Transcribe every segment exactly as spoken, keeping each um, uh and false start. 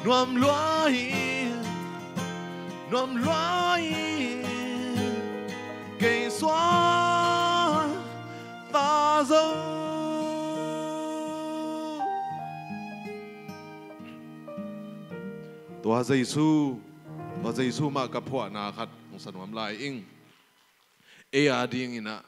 Nuam lua hi, nuam lua hi, kei suak ta zo. Tua Jesu, tua Jesu mah ka phuahna khat hong sa nuam lai ing. Ei a dingin ah,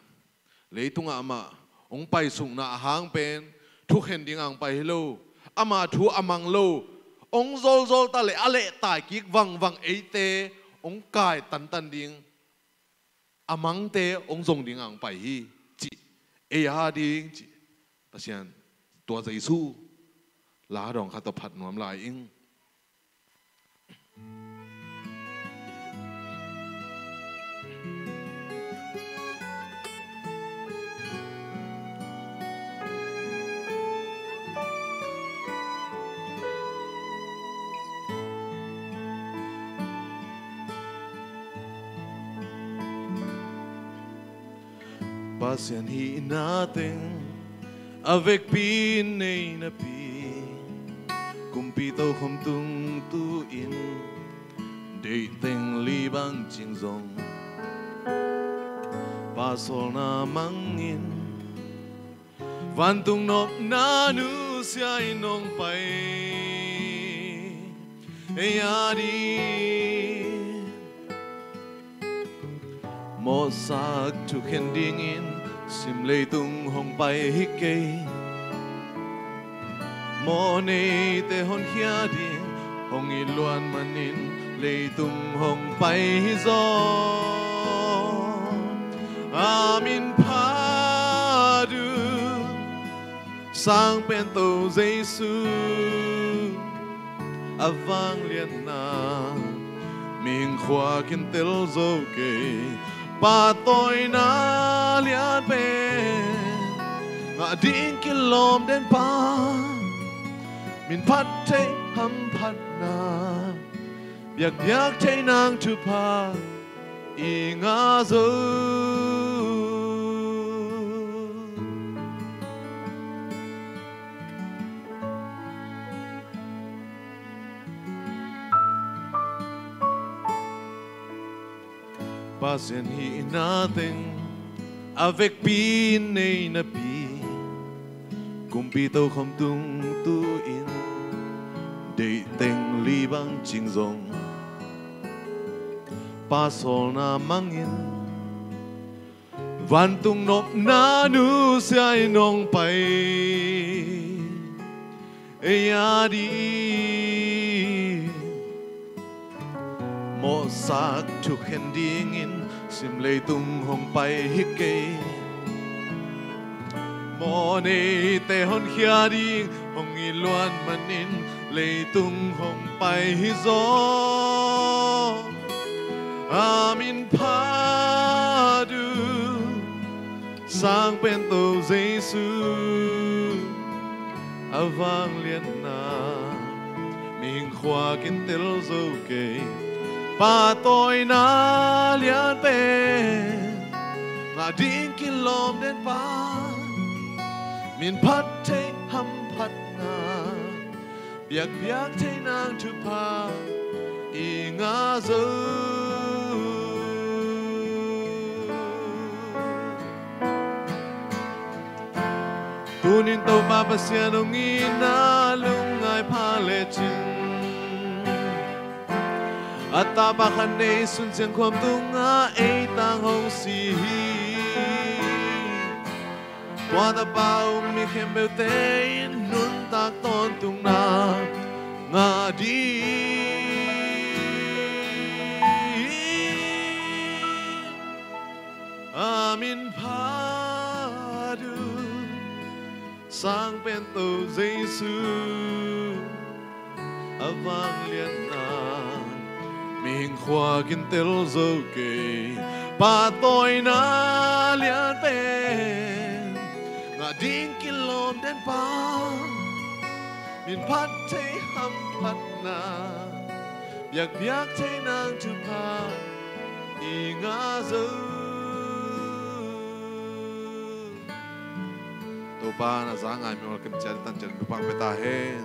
leitungah amah hong paisukna a hang pen thukhen dingah hong pai hi lo, ama thu a mang lo, hong zolzol ta leh a lehtai kik vangvang eite hong kai tantan ding, a mangte hong zong dingah hong pai hi, cih, ei a ding cih, Pasian, tua Jesu la dong khat tawh phat nuam lai ing. Pasian hihna teng a vekpi in nei napi, kumpi tokhom tung tu-in deih teng li bang cing zong, Pa sawlna mangin vantung nopna nusia in hong pai. Ei a ding mawhsak thukhen dingin sim leitung hong pai hi kei. Mawhneite honkhia ding hong it luat manin leitung hong pai hi zaw. A min phat uh, Sang Pen To Jesu, a vangliatna mihing khuak in tel zo kei. Pahtawina lian pen ngah ding kilawm den pa, min phat thei hamphatna, biakpiak thei nang thupha i ngah zo. Pasian hihna teng a vekpi in nei napi, kumpi tokhom tung tu-in deih teng li bang cing zong, Pa sawlna mangin vantung nopna nusia in hong pai. Ei a ding mawhsak thukhen dingin sim leitung hong pai hi kei. Mawhneite honkhia ding hong it luat manin leitung hong pai hi zaw. A min phat uh, Sang Pen To Jesu, a vangliatna mihing khuak in tel zo kei. Pahtawina lian pen ngah ding kilawm den pa, min phat thei hamphatna, biakpiak thei nang thupha i ngah zo. Tunin Topa Pasian hong itna lungngai pha lecin, a tapa khat neisun siangkhuam tungah ei tang hong si hi. Tua tapa um mi khempeuhte in nuntak tawntungna ngah ding. A min phat uh, Sang Pen To Jesu, a vangliatna mihing khuak in tel zo kei. Pahtawina lian pen ngah ding kilawm den pa, min phat thei hamphatna, biakpiak thei nang thupha i ngah zo. Topa na za ngai mi ol kan ciat tan ciat lupang pia ta hen.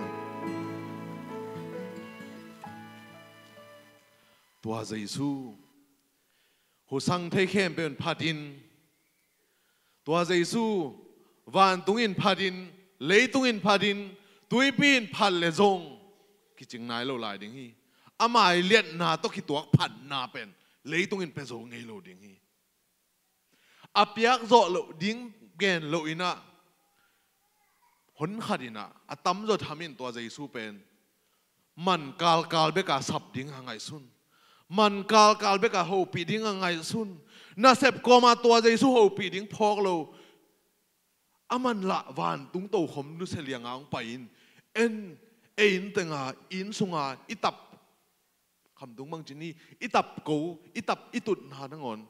Tua Jesu husang thei khempeuh in phatin, tua Jesu vantung in phatin, leitung in phatin, tuipi in phat le zong kicing nai lo lai ding hi. Ama liatna tawh kituak phatna pen leitung in pia zo ngei lo ding hi. A piak zawh loh ding gen loh in ah, hon khat in ah, a tamzaw tham in tua Jesu pen man kalkal bek a sap ding a ngaihsun, man kalkal bek a hopih ding a ngaihsun. Nasep kawm a tua Jesu hopih ding phawk lo. A man lah vantung tokhom nusia liang a hong pai in, en, ei inn teng a, inn sung a, i tap, khamtung bang ci ni, i tap ko, i tap i tutna nangawn,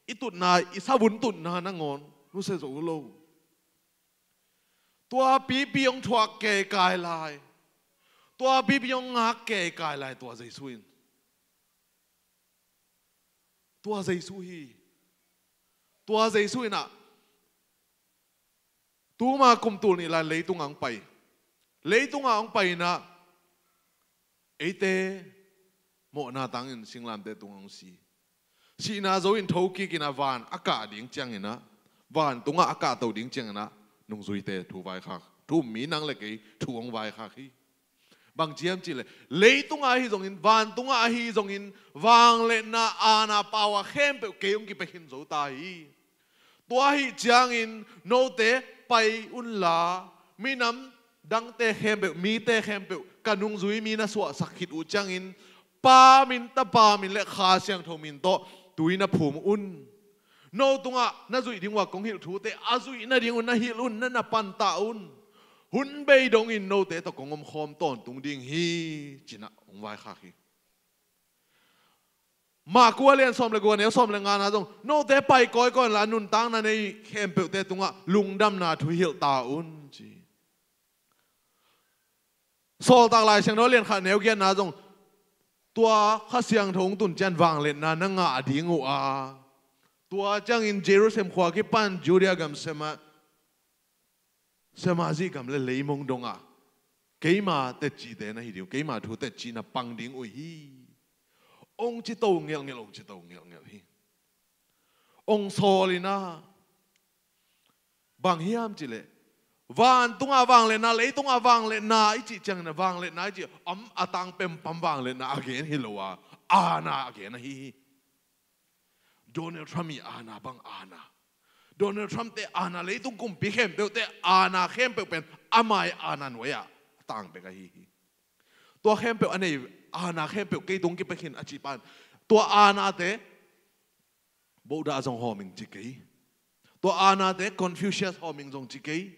i tutna, i savun tutna nangawn nusia zo lo. Tua pipi hong thuak keikai lai, tua pipi hong ngak keikai lai tua Jesu in. Tua Jesu hi. Tua Jesu in ah, tuma kum tul nih lai leitung ah hong pai. Leitung ah hong pai in ah, eite mawhna tang in singlamteh tung ah hong si. Sihna zo in thokik in ah van a kah ding ciang in ah, vantung ah a kahto ding ciang in ah, nungzuite thu vaikhak, thu um mi nang le kei thu hong vaikhak hi. Bang ci hiam cih leh, leitung ah ahi zongin, vantung ah ahi zongin, vangliatna, aana, power khempeuh kei hong kipia khin zo ta hi. Tua ahih ciangin note pai un la, minam dangte khempeuh, mite khempeuh, ka nungzui mi na suahsak khit uh ciangin, Pa min, Tapa min le Kha Siangtho min tawh tui na phum un. No tungah na zuih ding uh a kong hilh thute a zuih nading un na hilh un, na na pantah un. Hun bei dongin note tawh kong omkhawm tawntung ding hi, ci-in ah hong vaikhak hi. Mark a lian sawm le guk, a neu sawm le ngana zong, note pai kawikawi un la, nuntakna nei khempeuhte tungah lungdamna thu hilh ta un, ci. Sawltak Lai Siangtho a lian khat, neu giatna zong, tua Kha Siangtho hong tun ciang vangliatna na ngah ding uh a, tua ciangin Jerusalem khua kipan Judea gam, Sama-, Samaria gam le leimong dongah keima tetcihte na hi ding uh, keima thu tetcih na pang ding uh hi. Hong cito ngelhngelh, hong cito ngelhngelh hi. Hong sawl in ah, bang hiam cih leh, vantungah vangliatna, leitungah vangliatna i cih ciangin ah, vangliatna i cih, a tang pempam vangliatna a gen hi lo a, aana a gen ahi hi. Donald Trump i aana bang aana. Donald Trump te aana, leitung kumpi khempeuhte aana khempeuh pen ama i aana nuai-ah a tang bek ahi hi. Tua khempeuh a nei, aana khempeuh kei tung kipia khin a cih pan, tua aanate Buddha zong hawm ing ci kei. Tua aanate Confucius hawm ing zong ci kei.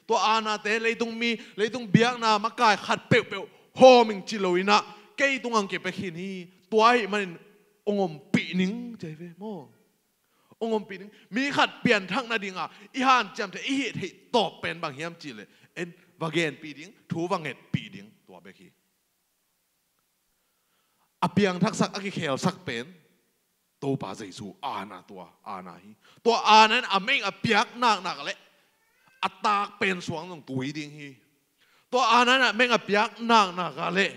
Tua aanate leitung mi, leitung biakna makai khat peuhpeuh hawm ing ci lo in ah, kei tung hong kipia khin hi. Tua ahih manin hong ompih ning ci hi ve maw. Hong ompih ning. Mi khat pianthak nading a i hanciam theih, i hih theih tawp pen bang hiam cih leh, en, va genpih ding, thu va ngetpih ding, tua bek hi. A piangthaksak, a kikhelsak pen Topa Jesu aana, tua aana hi. Tua aana in a meng a piak naknak leh a taak pen suang zong tui ding hi. Tua aana in a meng a piak naknak leh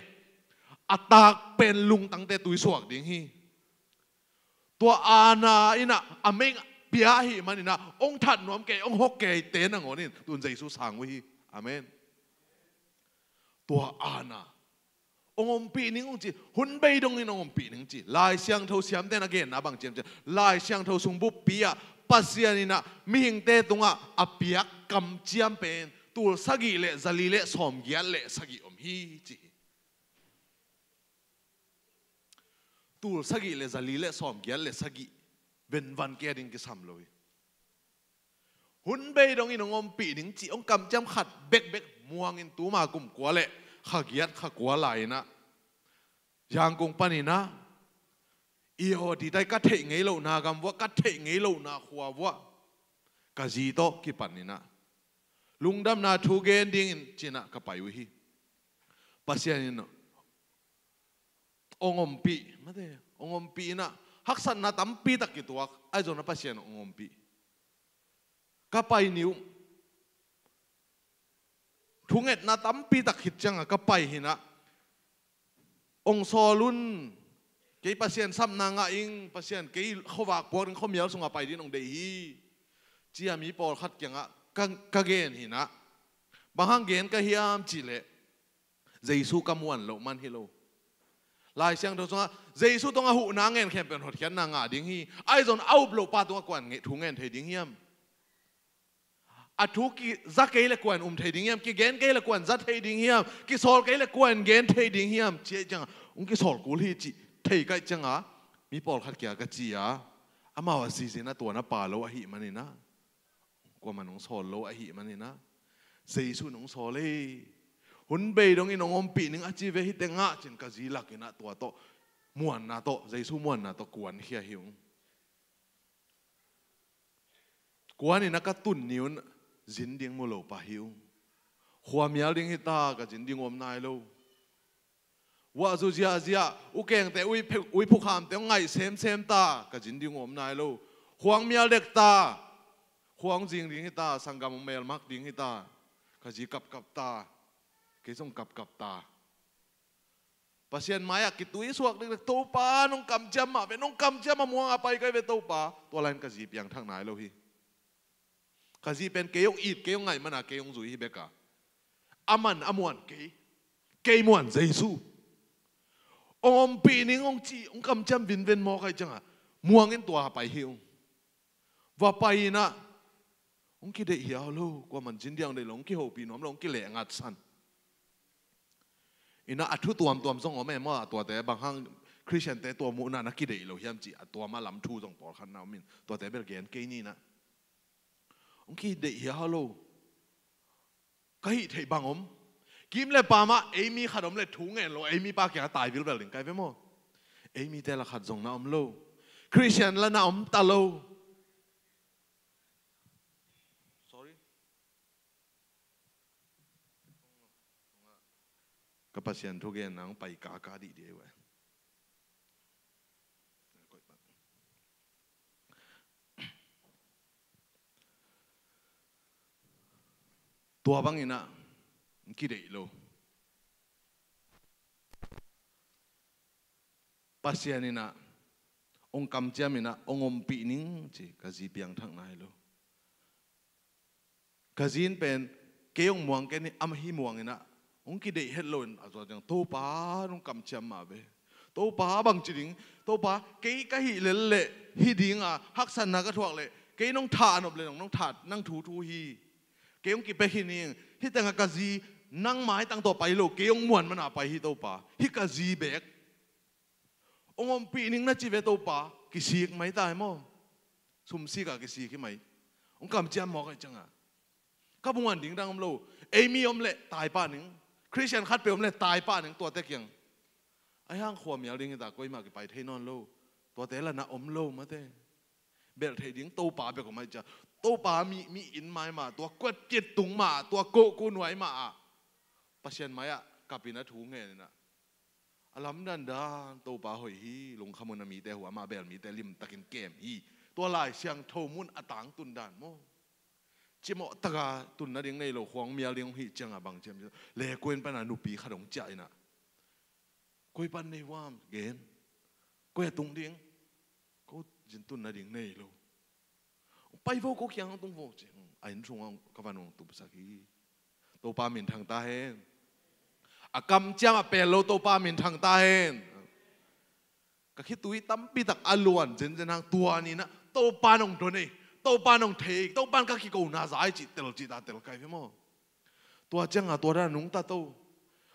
a taak pen lungtangte tui suak ding hi. Tua aana in ah a meng pia ahih manin ah, hong that nuam kei, hong hawk keite nangawn in tun Jesu sang uh hi. Amen. Tua aana hong ompih ning hong ci, hun bei dongin hong ompih ning ci. Lai Siangtho siamte na genna bang ci hiam cih leh, Lai Siangtho sung buppi ah Pasian in ah mihingte tungah a piak kamciam pen tul sagih le zali le sawmgiat le sagih om hi, ci hi. Tul sagih le zali le sawmgiat le sagih venvan kei a ding kisam lo hi. Hun bei dongin hong ompih ning cih hong kamciam khat bekbek muangin tuma kum kua le kha giat kha kua lai-in ah, Yangon panin ah, i aw, ti tai, ka theih ngei lohna gam vuah, ka theih ngei lohna khua vuah ka zi tawh kipanin ah, lungdamna thu gen dingin ci-in ah ka pai uh hi. Pasian in hong ompih, mate, hong ompih in ah, haksatna tampi tak kituak, ahi zongin ah Pasian hong ompih. Ka pai ni uh. Thungetna tampi tak khit ciangah ka pai hi-in ah, hong sawl un, Kei Pasian sapna ngah ing, Pasian kei khuavak puak ding, khuamial sungah pai ding hong deih hi, ci-a mi pawlkhat kiangah ka, ka gen hi-in ah. Bang hang gen ka hiam cih leh, Jesu ka muan loh man hi lo. Lai Siangtho sungah Jesu tungah huhna ngen khempeuh in hotkhiatna ngah ding hi. Ahi zongin a up loh pa tungah kua'n thu ngen thei ding hiam? A thu kiza kei leh kua'n um thei ding hiam? Kigen kei leh kua'n za thei ding hiam? Kisawl kei leh kua'n gen thei ding hiam? Ci ahih ciangah hong kisawl kul hi cih thei ka hih ciangah mi pawlkhat kiangah ka ci a, amau a sisin a tuan a pha lo ahih manin ah, kuaman hong sawl lo ahih manin ah, Jesu in hong sawl hi. Hun bei dongin hong ompih ning a ci ve hi teh ngah, ci-in ka zi lakin ah tua tawh, muanna tawh, Jesu muanna tawh kuankhia hi ung. Kuanin ah ka tun ni-un zin ding mu lo pah hi ung. Khuamial ding hi ta, ka zin ding om nai lo. Vuahzu ziahziah, u kengte, ui phe-, ui phukhamte hong ngaih semsem ta, ka zin ding om nai lo. Khua hong mial dek ta, khua hong zing ding hi ta, sanggam hong melmak ding hi ta, ka zi kapkap ta, kei zong kapkap ta. Pasian mai-ah kitui suak dekdek, Topa nong kamciam mah ve, nong kamciam a muang a pai ka hi ve Topa. Tua lai-in ka zi piangthak nai lo hi. Ka zi pen kei hong it, kei hong ngaih man a kei hong zui hi bek a, aman a muan kei, kei muan Jesu. Hong ompih ning hong ci, hong kamciam vinven mawk ahih ciangah muang in tua pai hi ung. Va pai in ah hong kideih hiau lo, kuaman zin ding deih lo, hong kihopih nuam lo, hong kileh ngatsan. In ah a thu tuamtuam zong om e maw, a tuate bang hang Khristiante tua muhna na kideih lo hiam cih a tuam a lam thu zong pawlkhat na om in, tuate bel gen kei ni in ah. Hong kideih hiau lo. Ka hih theih bang om. Kim le paam ah ei mi khat om leh thu ngen lo, ei mi pa kiangah tai vilvel ding ka hi ve maw. Ei mite lak khat zong na om lo. Khristian lah na om ta lo. Sorry. Ka Pasian thugen nang pai kaka dihdih ei ve. Tua bangin ah hong kideih lo. Pasian in ah hong kamciam in ah hong ompih ning ci, ka zi piangthak nai lo. Ka zi in pen kei hong muang ken hi, amah hi muang in ah hong kideih het lo in a zuak ciang, Topa nong kamciam mah ve. Topa bang ci ding, Topa kei ka hih lel leh hih ding a haksatna ka thuak leh kei nong thah a nop leh nong, nong thah nang thu thu hi. Kei hong kipia khin ing, hih tengah ka zi nang maitang tawh pai lo, kei hong muan man a pai hi Topa. Hih ka zi bek hong ompih ning na ci ve Topa, kisik mai ta hi maw. Sumsik a kisik hi mai. Hong kamciam mawk ahih ciangah ka muan ding dang om lo. Ei mi om leh tai pah ning. Khristian khatpeuh om leh tai pah ning tuate kiang. Ahi hang khuamial ding hi ta, koimah kipai thei nawn lo. Tuate lah na om lo mate. Belh theih ding Topa bek om ahih ciang. Topa mi, mi inn mai mah, tua kuat kit tung mah, tua kohkuh nuai mah ah Pasian mai-ah kap in a thu ngen in ah, a lamdang dan Topa hoih hi, lungkham un a mite huh, amah bel mite limtakin kem hi. Tua Lai Siangtho mun a tangtun dan maw. Cimawh taka tun nading nei lo, khua hong mial ding hong hih ciangah bang ciam, le kua inn pan a nupi khat hong ciah in ah, koi pan nei uh hiam gen, koi a tung ding, ko zin tun nading nei lo. Pai vo, ko kiang hong tung vo ci. A inn sungah ka van hong tumsak hi. Topa minthang ta hen. A kamciam a pel lo Topa minthang ta hen. Ka khitui tampi tak a luan zenzen hang, tua ni in ah Topa nong don ei, Topa nong thei ei, Topa in ka kikona za ei cih tel cih ta tel ka hi ve maw. Tua ciangah tua dan nungta to.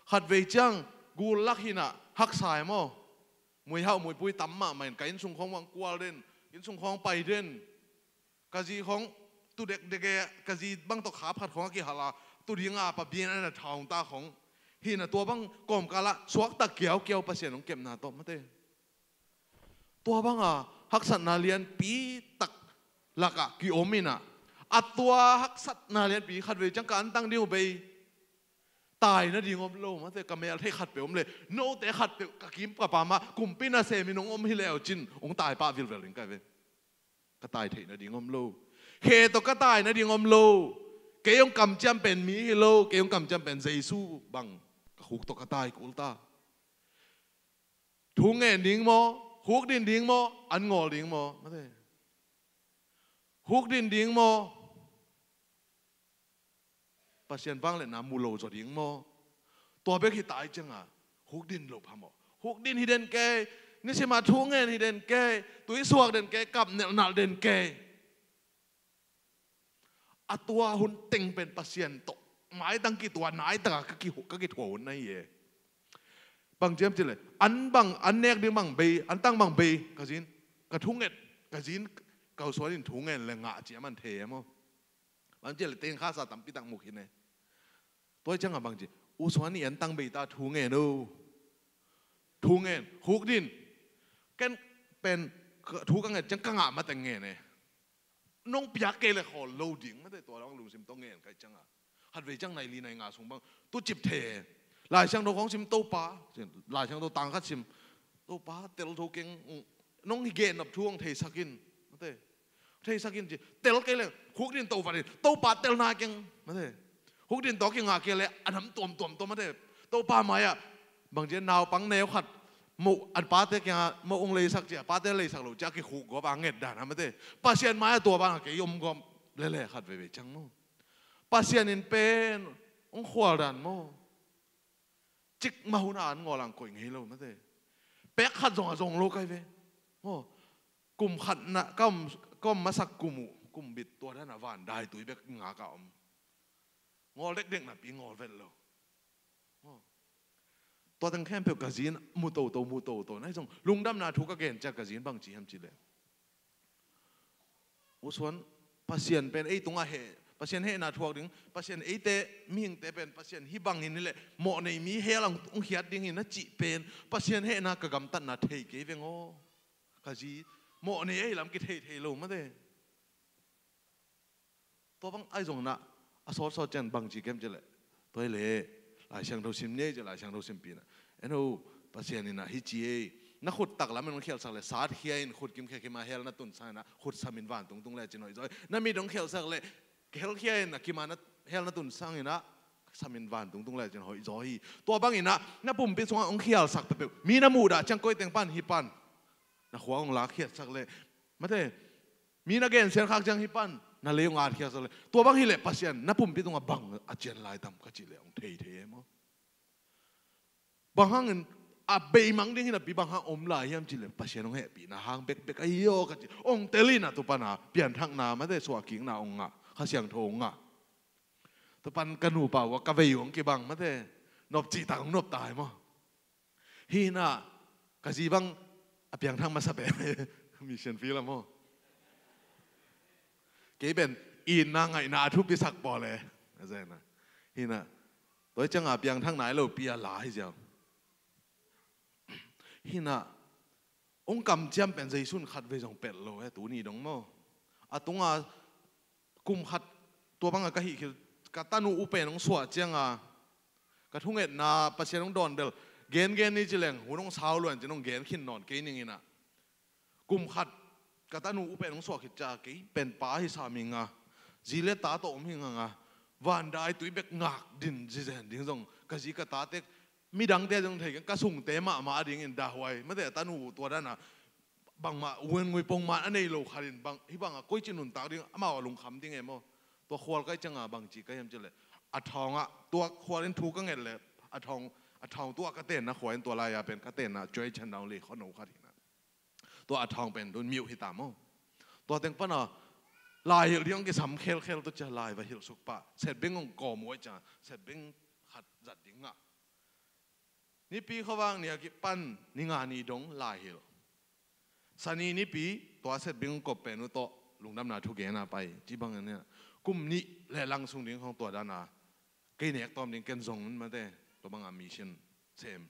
Khatvei ciang gul lak hi in ah haksa ei maw. Muihauh muipui tam mahmah in ka inn sung khawng hong kual den, inn sung khawng hong pai den. Ka zi khawng tu dekdek e, ka zi bang tawh khap khat khawng a kihal a, tu ding a Pa Bian a na thaung ta khawng. Hi in ah tua bang kawmkal ah suakta kiaukiau Pasian hong kepna tawh mate. Tua bang a haksatna lianpi tak lakah ki-om in ah, a tua haksatna lianpi khatvei ciang ka antang ding uh bei. Tai nading om lo mate, ka mel theih khatpeuh om leh, note khatpeuh ka kim ka paam ah kumpi nasem in hong om hi leu cin hong tai pah vilvel ding ka hi ve. Ka tai theih nading om lo. Khe tawh ka tai nading om lo. Kei hong kamciam pen mi hi lo, kei hong kamciam pen Jesu bang ka khuk tawh ka tai kul ta. Thu ngen ding maw? Hukdin ding maw? An ngawl ding maw? Mate. Hukdin ding maw? Pasian vangliatna mu lo zaw ding maw? Tua bek hi ta ahih ciangin hukdin lo pha maw? Hukdin hi den kei, nisima thu ngen hi den kei, tuisuak den kei, kap nelhnalh den kei. A tua hun teng pen Pasian tawh maitang kituah, naitaka ka ki, ka kithuah hun na hi e. Bang ci hiam cih leh, an bang, an nek ding bang bei, an tang bang bei, ka zi in, ka thunget, ka zi in, ka U Suan in thu ngen leh ngah ci a man thei e maw? Bang ci leh teng khasa tampi tak mu khin e. Tua hi ciangin bang ci, U Suan in an tang bei ta, thu ngen o. Thu ngen, hukdin. Ken pen, thu ka nget ciang ka ngah mateng ngen e. Nong piak kei leh khawl lo ding, mate, tua dang lungsim tawh ngen ka hih ciangin. Khatvei ciang nai li nai nga sung bang tu cip thei e. Lai Siangtho khawng sim, Topa, Lai Siangtho tang khat sim, Topa, tel tho keng, nong hi gen nop thu hong theisak in, mate. Theisak in ci, tel kei leh hukdin tawh vat in, Topa, telna keng, mate. Hukdin tawh kingah kei leh a nam tuamtuam tawh, mate. Topa mai-ah, bang ci, naupang neu khat, moh, an pate kiangah moh hong leisak ci a, pate leisak lo ci a, kikhuk gawp a nget dan a, mate. Pasian mai-ah tua bangah kei om gawp lele khat veivei ciang maw? Pasian in pen hong khual dan maw? Cikmah hun a an ngawl ang koih ngei lo, mate. Pek khat zong a zong lo kai ve maw? Kum khat na, ka om, ka om masak kum uh, kum bit tua dan a van dai tui bek ngak a om. Ngawl dekdek napi ngawl vet lo. Maw? Tua teng khempeuh ka zi in mu toto, mu toto. Ahi zong lungdamna thu ka gen ciang ka zi in bang ci hiam cih leh, U Suan, Pasian pen ei tungah heh, Pasian hehna thuak ding, Pasian eite mihingte pen Pasian hih bangin hi leh mawhnei mi hell ah hong khiat ding hi na cih pen Pasian hehna ka gamtatna thei kei veng aw. Ka zi, mawhnei ahi lam kithei thei lo, mate. Tua bang ahi zongin ah, a sawtsawt ciang bang ci hiam cih leh, tua hi leh, Lai Siangtho sim ni ei ci, Lai Siangtho simpi in ah, en o, Pasian in ah hi ci ei, na khut taklam in hong khialhsak leh, satkhia in khut kimkhia kim a hell na tun sangin ah, khut sam in vantung tung lecin hoih zaw hi. Na mit hong khialhsak leh, khelkhia in a kim a na, hell na tun sangin ah, sam in vantung tung lecin hoih zaw hi. Tua bangin ah, na pumpi sungah hong khialhsak peuhpeuh, mi na muhdah ciang koi teng pan, hih pan na khua hong lakkhiatsak leh, mate, mi na gensiat khak ciang hih pan na lei hong atkhiatsak leh, tua bang hi leh Pasian na pumpi tungah bang a cian lai tam ka cih leh hong thei thei e maw? Bang hangin a beimang ding hi napi bang hang om lai hiam cih leh Pasian hong hehpihna hang bekbek ahi aw ka ci. Hong tel in ah tu pan a pianthakna, mate, suahkikna hong ngah, Kha Siangtho hong ngah. Tu pan ka nupa uh a ka vei uh hong kibang, mate, nop cihtak hong nop ta hi maw? Hi in ah, ka zi bang a piangthak masa pen mission field ah maw? Kei pen itna ngaihna a thupisak pawl e. A zen ah. Hi in ah, tua hi ciangin a piangthak nai lo pi a la hi ziau. Hi in ah, hong kamciam pen Jesu in khatvei zong pelh lo e, tuni dong maw? A tunga kum khat tua bangah ka hih khit, ka tanu uh pen hong suah ciangin, ka thungetna Pasian hong dawn bel, gengen ni ci leng, hun hong sau luan cin hong gen khin nawn kei ning in ah. Kum khat ka tanu uh pen hong suah khit ciang kei pen pa hi sam ing a, zi le ta tawh om hi ngang a, van dai tui bek ngak din zizen ding zong ka zi ka tate, midangte zong thei keng, ka sungte mahmah dingin dahhuai, mate, a tanu uh tua dan a bangmah wen ngui pongman a nei lo khat in bang, hih bangah koici nuntak ding, amau a lungkham ding e maw? Tua khual ka hih ciangin bang ci ka hiam cih leh, a thawng ah, tua khual in thu ka nget leh, a thawng, a thawng tua ka tenna khua in tua lai-a pen ka tenna cuai chan dang lei khuano khat hi in ah. Tua a thawng pen tun miuh hi ta maw? Tua teng pan a lai hilh ding hong kisam khelkhel, tua ciang lai va hilh suk pah, setbeng hong kawm uh ahih ciangin setbeng khat zat ding ngah. Nipi khuavak ni a kipan ni nga ni dong lai hilh. Sani nipi tua setbeng kop pen uh tawh lungdamna thu gen a pai. Ci bangin ah, kum nih le lang sung ding khawng tua dan a kei nek tawm ding, ken zong un, mate, tua bangin mission sem.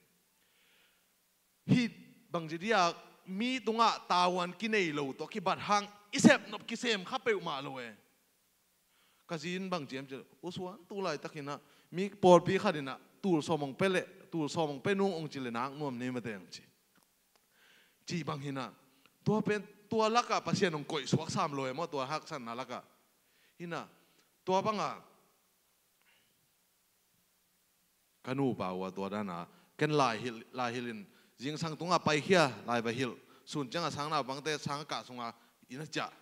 Hih bangci dia mi tungah tavuan kinei lo tawh kibat hang i sep nop kisem kha peuhmah lo e. Ka zi in bang ci hiam cih leh, U Suan, tu laitak in ah mi pawlpi khat in ah tul sawm hong pia leh, tul sawm hong pia nung hong ci leh nak nuam ni, mate, hong ci. Ci bang hi in ah, tua pen, tua lakah Pasian hong koih suak sam lo e maw, tua haksatna lakah. Hi in ah, tua bangah ka nupa uh a tua dan a, ken lai hilh, lai hilh in Zingsang tungah paikhia, lai va hilh. Sun ciangah sang naupangte sang a kah sungah inn a ciah.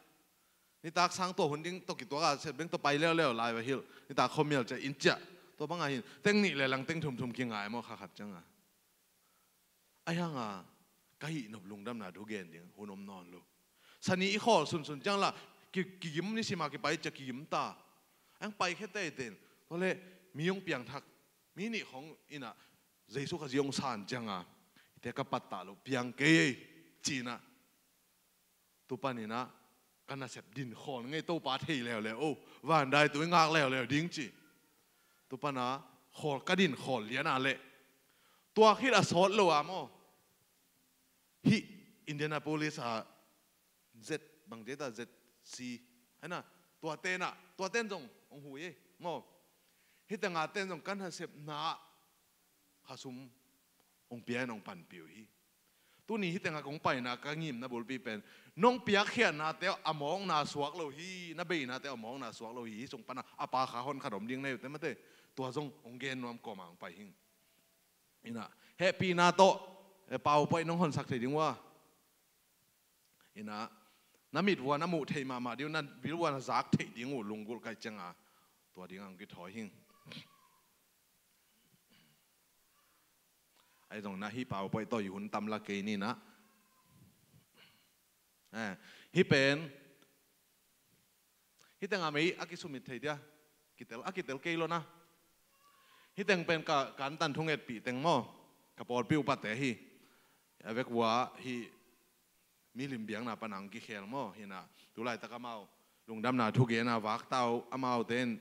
Nitak sang tawh hun ding tawh kituak a, sepbeng tawh pai leuleu, lai va hilh. Nitak khuamial ciah inn ciah. Tua bangah hin teng nih le lang teng thumthum kingai maw, kha khat ciangah. Ahi hanga ka hih nop lungdamna thu gen ding hun om nawn lo. Sani i khawl sunsun ciang lah ki, kigim, nisima kipai ciah kigim ta. Ang paikhia teiten. Tua leh mi hong piangthak, mi nih khong innah Jesu Khazih hong san cianga, hite ka pattah loh piang kei ei, cinah. Tu paninah ka nasep din khawl ngei, Topa thei leuleu, o, vandai tui ngak leuleu ding ci. Tu pana khawl, ka din khawl liana leh tua khit a sawt lo a maw, hih Indianapolis a Z, bang data Z C, hena, tua tenah, tua ten zong hong hui ei maw. Hih tenga ten zong ka nasepna khasum hong pia in hong panpih uh hi. Tuni hih tengah kong paina ka ngimna bulpi pen, nong piakkhiatnate a mawkna suak lo hi, na beinate a mawkna suak lo hi. Hih sung pana a pa kha hon khat om ding nei uh te mate. Tua zong hong gen nuam kawma hong pai hing. Innah hehpihna tawh, eh, PowerPoint nong honsak thei ding uh a, innah na mit vua na muh theih mahmah ding uh, na bil vua na zak theih ding uh, lunggulh kaih cianga tua dingah hong kithawi hing. Ahi zong na hih PowerPoint tawh i hun tam la kei ninah. Eh, hih pen, hih tengah mei a kisumit thei dia, kitel, a kitel kei lo na. Hih teng pen ka, ka antan thungetpih teng maw, ka pawlpi upate hi. A vek vua hih milim biakna pana hong kikhel maw, hinah. Tulaitak amau lungdamna thugena vakta uh, amaute in,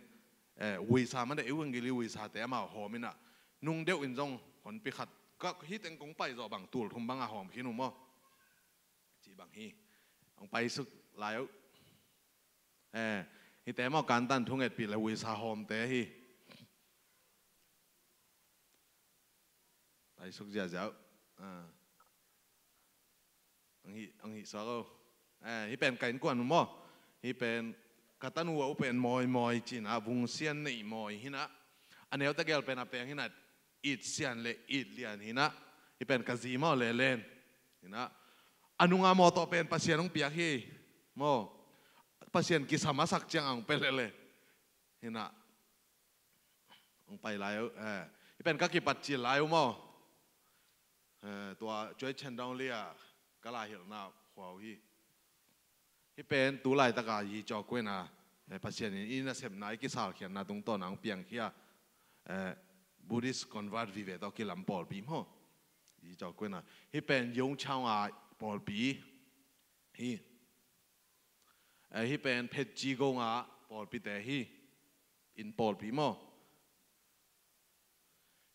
eh, uisa mate, euangeli uisate amau hawm innah, nung deuh in zong honpi khat, ka hih teng kong pai zawh bang tul thum banga hawm khin uh maw, cih bang hi. Hong paisuk lai uh. Eh, hihte maw, ka antan thungetpih le uisa hawmte hi. Paisuk ziahziah uh. Ah. Ang hih, ang hih suak o. Eh, hih pen ka innkuan uh maw. Hih pen ka tanu uh pen Mawi Mawi cinah, Vung Sian Neih Mawi hinah. A neute gel pen a peng hinah, It Sian le It Lian hinah. Hih pen ka zi maw, Lelen hinah. A nunga mawtaw pen Pasian hong piak hi maw. Pasian kisam a sak ciang ang pe lele hinah. Hong pai lai uh, eh, hih pen ka kipat cil lai uh maw. Eh, tua Cuai Chendong Lia ka laihilhna khua uh hi. Hih pen tu laitaka Yi Caw Kuen a, eh, Pasian in i nasepna, i kisalkhiatna tungtawna hong piangkhia, eh, Buddhist convert vive tawh kilam pawlpi maw. Yi Caw Kuen a. Hih pen Yong Chau a pawlpi hi. Eh, hih pen Phet Ci Gong a pawlpite hi. Inn pawlpi maw.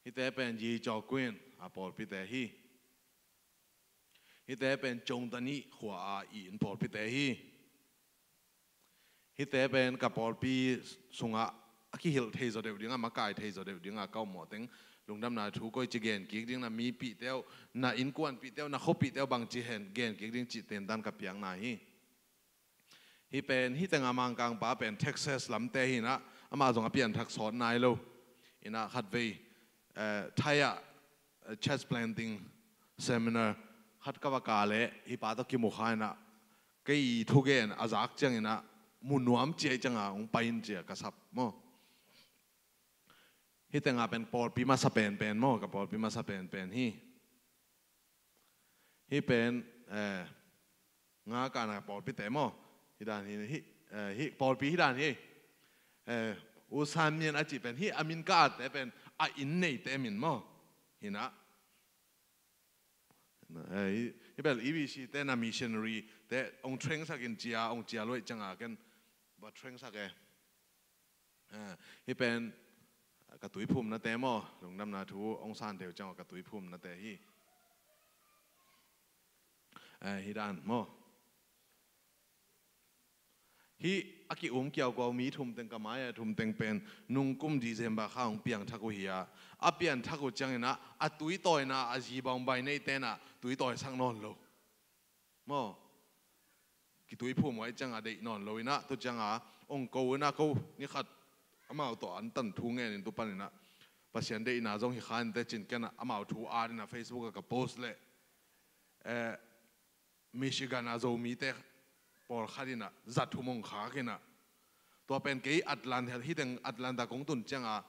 Hihte pen Yi Caw Kuen a pawlpite hi. Hihte pen Cong Tani khua a i inn pawlpite hi. Hihte pen ka pawlpi sungah a kihilh thei zaw deuh dingah, makai thei zaw deuh dingah ka ommawh teng lungdamna thu koici gen kik ding, na mipihte uh, na innkuanpihte uh, na khuapihte uh bangci hen gen kik ding cih tentan ka piakna hi. Hih pen, hih tengah Mangkangpa pen Texas lamte hinah, amah zong a pianthak sawt nai lo. Innah khatvei, eh, Thai ah, eh, church planting seminar khat ka va ka leh hih pa tawh kimu kha innah, kei thugen a zak cianginah mu nuam ciai cianga hong pai in cia ka sap maw. Hih tengah pen pawlpi masa penpen maw, ka pawlpi masa penpen hi. Hih pen, eh, nga kana pawlpite maw. Hih dan hi, hih, eh, hih pawlpi hih dan hi. Eh, U San Mien a cih pen hih a min ka atte pen a inn neite min maw. Hinah. Eh, hih, hih bel E B C te na missionary te hong train sakin cia, hong cia luaih cianga ken va train sak e. Eh, hih pen ka tuiphumnate maw, lungdamna thu hong san deuh ciang ka tuiphumnate hi. Eh, hih dan maw. Hih a ki-um kiaukuau mi thum teng, ka mai-ah thum teng pen nungkum December kha hong piangthak uh hi a, a pianthak uh cianginah a tuitawina a zi bawng bai neih tenah tuitawisak nawn lo. Maw? Kituiphum uh ahih cianga deih nawn lo inah, tu cianga ong ko inah ko ni khat amau tawh antan thu ngenin tu paninah Pasian deihna zong hi kha inteh cin ken amau thu at inah Facebook ah ka post leh eh, Michigan a Zomite pawlkhat in ah za thum hong khak in ah, tua pen kei Atlanta, hih teng Atlanta kong tun ciang a,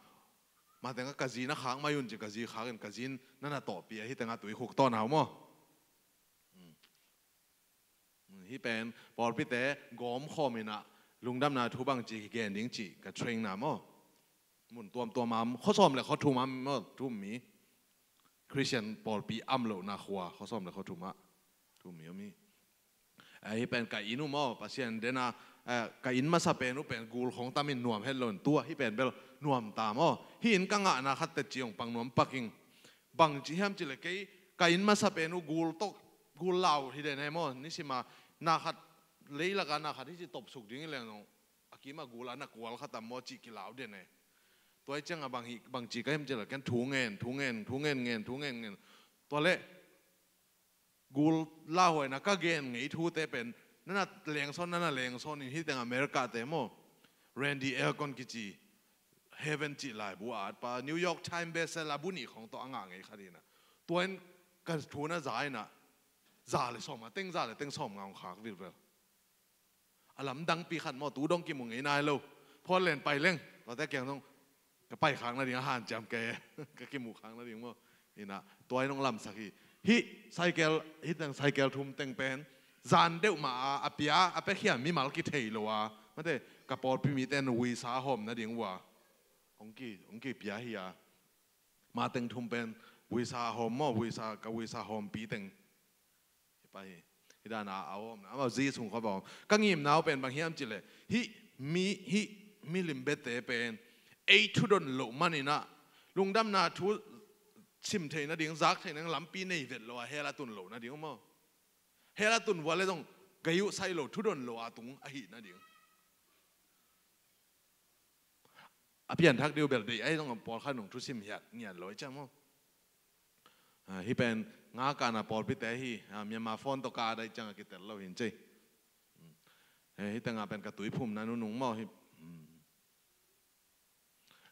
mah teng ah ka zi na khak mai un ci, ka zi khak in, ka zi in na na tawhpih a, hih teng ah tuikhuk tawh na om maw. Hih pen pawlpite gawm khawm in ah, lungdamna thu bangci gen ding cih ka train na maw. Mun tuamtuam ah om, khua sawm le khua thum ah om maw, thu-um mi. Khristian pawlpi om lohna khua, khua sawm le khua thum ah thu-um mi om hi. Eh, hih pen ka inn uh maw, Pasian den a, eh, ka inn masa pen uh pen gul khawng tam in nuam het lo in, tua hih pen bel nuam ta maw. Hih inn ka ngahna khat teci hong pang nuam pak ing. Bangci hiam cih leh kei ka inn masa pen uh gul tawh, gul lau hi den e maw. Nisim a na khat, leilak a na khat hih ci tawpsuk ding hi leng zong, a kim a gul a na kual khat tam maw cih kilau den e. Tua hi ciang a bang hi, bangci ka hiam cih leh ken thu ngen, thu ngen, thu ngen ngen, thu ngen ngen. Tua leh gul lauhuai in ah ka gen ngei thute pen na na lengsawn, na na lengsawn in, hih teng America te maw. Randy Alcorn kici, Heaven cih laibu a atpa, New York Times bestseller bu nih khawng tawh a ngah ngei khat hi in ah. Tua in ka thu na za in ah, za le sawm a teng, za le teng sawm nga hong khak vilvel. A lamdangpi khat maw, tu dong kimu ngei nai lo. Portland pai leng, tuate kiang dong ka pai khak nading a hanciam kei, ka kimu khak nading maw. In ah, tua in hong lamsak hi. Hih cycle, hih teng cycle thum teng pen, zan deuh mah a, a pia, a piakhia mimal kithei lo a, mate, ka pawlpi mite in uisa hawm nading uh a hong ki, hong kipia hi a. Mah teng thum pen uisa hawm maw, uisa, ka uisa hawmpi teng. Hi pa hi. Hih dan a a om, amau zi sung khawng a om. Ka ngimna uh pen bang hiam cih leh, hih mi, hih milim biate pen ei thudon loh man in ah, lungdamna thu sim thei nading, zak thei nading lampi nei vet lo a hell a tun loh nading uh maw. Hell a tun vua leh zong gei uh sai lo, thudon lo a tung ahih nading. A pianthak ding uh bel deih ahi zong, pawlkhat in hong thusim hiat ngiat lo hi ciang maw. Ah, hih pen nga ka na pawlpite hi, ah, Myanmar phone tawh ka dai ciang a kitel lo hi in cei. Hmm. Eh, hih teng ah pen ka tuiphumna nunung maw hi. Hmm.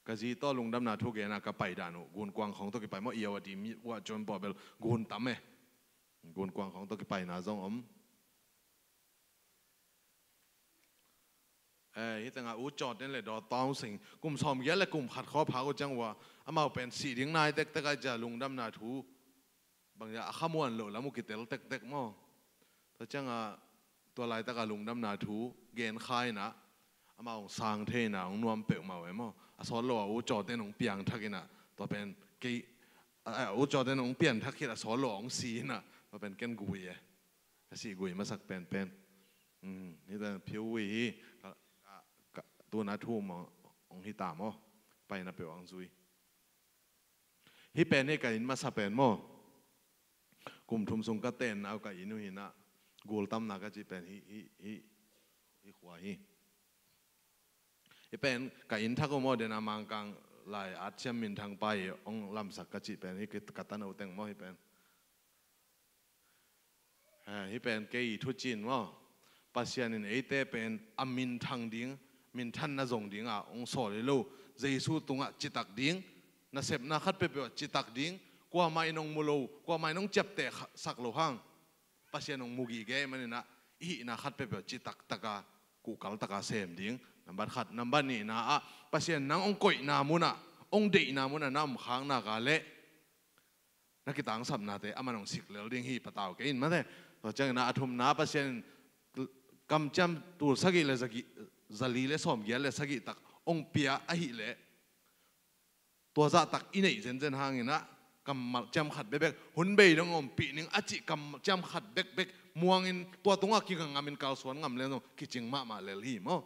Ka zi tawh lungdamna thu gen a ka pai dan uh, gunkuang khawng tawh kipai maw, Irrawaddy mi uh a cuan pawh bel gun tam e. Gunkuang khawng tawh kipaina zong om. Eh, hih teng ah U Caw Ten le Daw Tawng Sing, kum sawmgiat le kum khat khawng a phak uh ciang uh a, amau pen sih ding nai tektek ahih ciang lungdamna thu bang a khamuan loh lam uh kitel tektek maw. Tua ciang a, tua laitak a lungdamna thu gen kha in ah, amau hong sang thei in ah, hong nuam peuhmah uh e maw. A sawt lo a U Caw Ten hong piangthak in ah, tua pen kei, a, a, U Caw Ten hong piangthak khit a sawt lo a hong si in ah, tua pen ken gui e. Ka sih gui masak penpen. Hmm, hih teng phiu ui hi. Ka, ka, ka, tu-in a thu maw, hong hi ta maw. Paina peuh hong zui. Hih pen hi ka inn masa pen maw. Kum thum sung ka tenna uh ka inn uh hi in ah, gul tamna ka cih pen hih, hih, hih, hih khua hi. Hih pen ka inn thak uh maw, den a Mangkang lai at siam minthang pa i hong lamsak ka cih pen hih ka, ka tano teng maw hih pen. Eh, hih pen kei i thucin maw. Pasian in eite pen a minthang ding, minthanna zong ding a hong sawl hi lo. Jesu tungah citak ding, nasepna khat peuhpeuh ah citak ding, kuamah in hong mu lo, kuamah in hong ciapteh kha-, sak lo hang. Pasian hong mu gige ahih manin ah, i hihna khat peuhpeuh ah citak taka, kuhkal taka sem ding. Nambat khat, nambat nihna ah, Pasian nang hong koihna munah, hong deihna munah na om khak nak leh, na kitangsapnate aman hong sik lel ding hi, patau kei in mate. Tua ciangin ah a thumna, Pasian in kamciam tul sagih le zagi-, zali le sawmgiat le sagih tak hong pia ahih leh, tua zahtak i neih zenzen hangin ah, kammal ciam khat bekbek, hun bei dong ompih ning a cih kamciam khat bekbek muangin, tua tungah kingah ngamin kalsuan ngam leng zong kicing mahmah lel hi maw.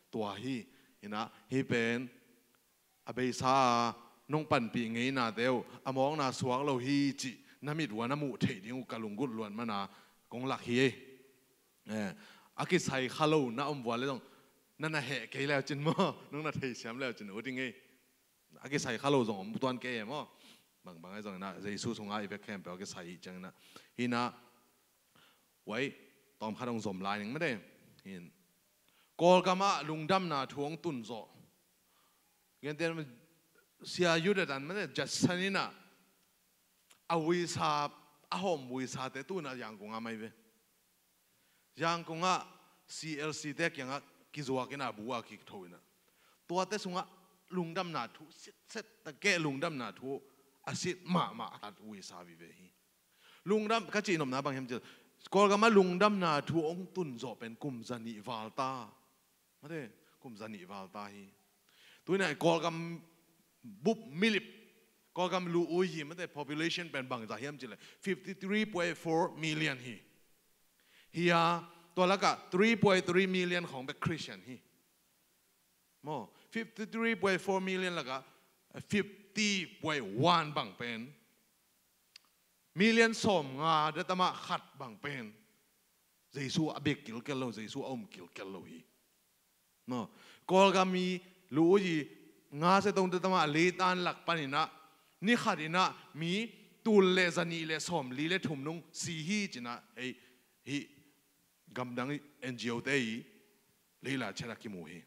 Tua hi, in ah, hih pen a beisa a nong panpih ngeinate uh a mawkna suak lo hi cih na mit uh a na muh theih ding uh ka lunggulh luat mana kong lak hi ei. Eh, a kisai kha lo na om vua leh zong, na na heh kei leu cin maw, nong na theisiam leu cin uh ding ei. A kisai kha lo zong om tuan kei ei maw. Bangbang ahi zongin ah, Jesu sungah i vek khempeuh a kisai hi ciangin ah. Hi in ah, uai, tawmkhat hong zom lai ning mate. Hi in. Kawlgam ah lungdamna thu hong tun zawh. Gentehna, Sia Yudadan mate, Judson in ah, a uisa A hawm vuisate tu-in ah Yangon ah mai ve. Yangon ah C L C te kiangah kizuak in ah, bu a kitho in ah, tuate sungah lungdamna thu sitset takeh, lungdamna thu a sit mahmah a khat vuisa vive hi. Lungdam ka cih nopna bang hiam cih leh, Kawlgam ah lungdamna thu hong tun zawh pen kum zanih val ta. Mate, kum zanih val ta hi. Tu-in ah Kawlgam bup milip, Kawlgam lu uyi, mate, population pen bangzah hiam cih leh fifty three point four million hi. Hi a, tua lakah three point three million khawng bek Christian hi. Maw, fifty three point four million lakah fifty point one bang pen, million sawmnga dah tam ah khat bang pen Jesu a biak kilkel lo, Jesu a um kilkel lo hi. No. Kawlgam mi lu uyi nga se tong dah tam ah, leitan lak panin ah, ni khatin ah mi tul le zanih le sawmli le thum nung si hi ci-in ah, hei, hih gamdang N G O te i leila chet ah kimu hi.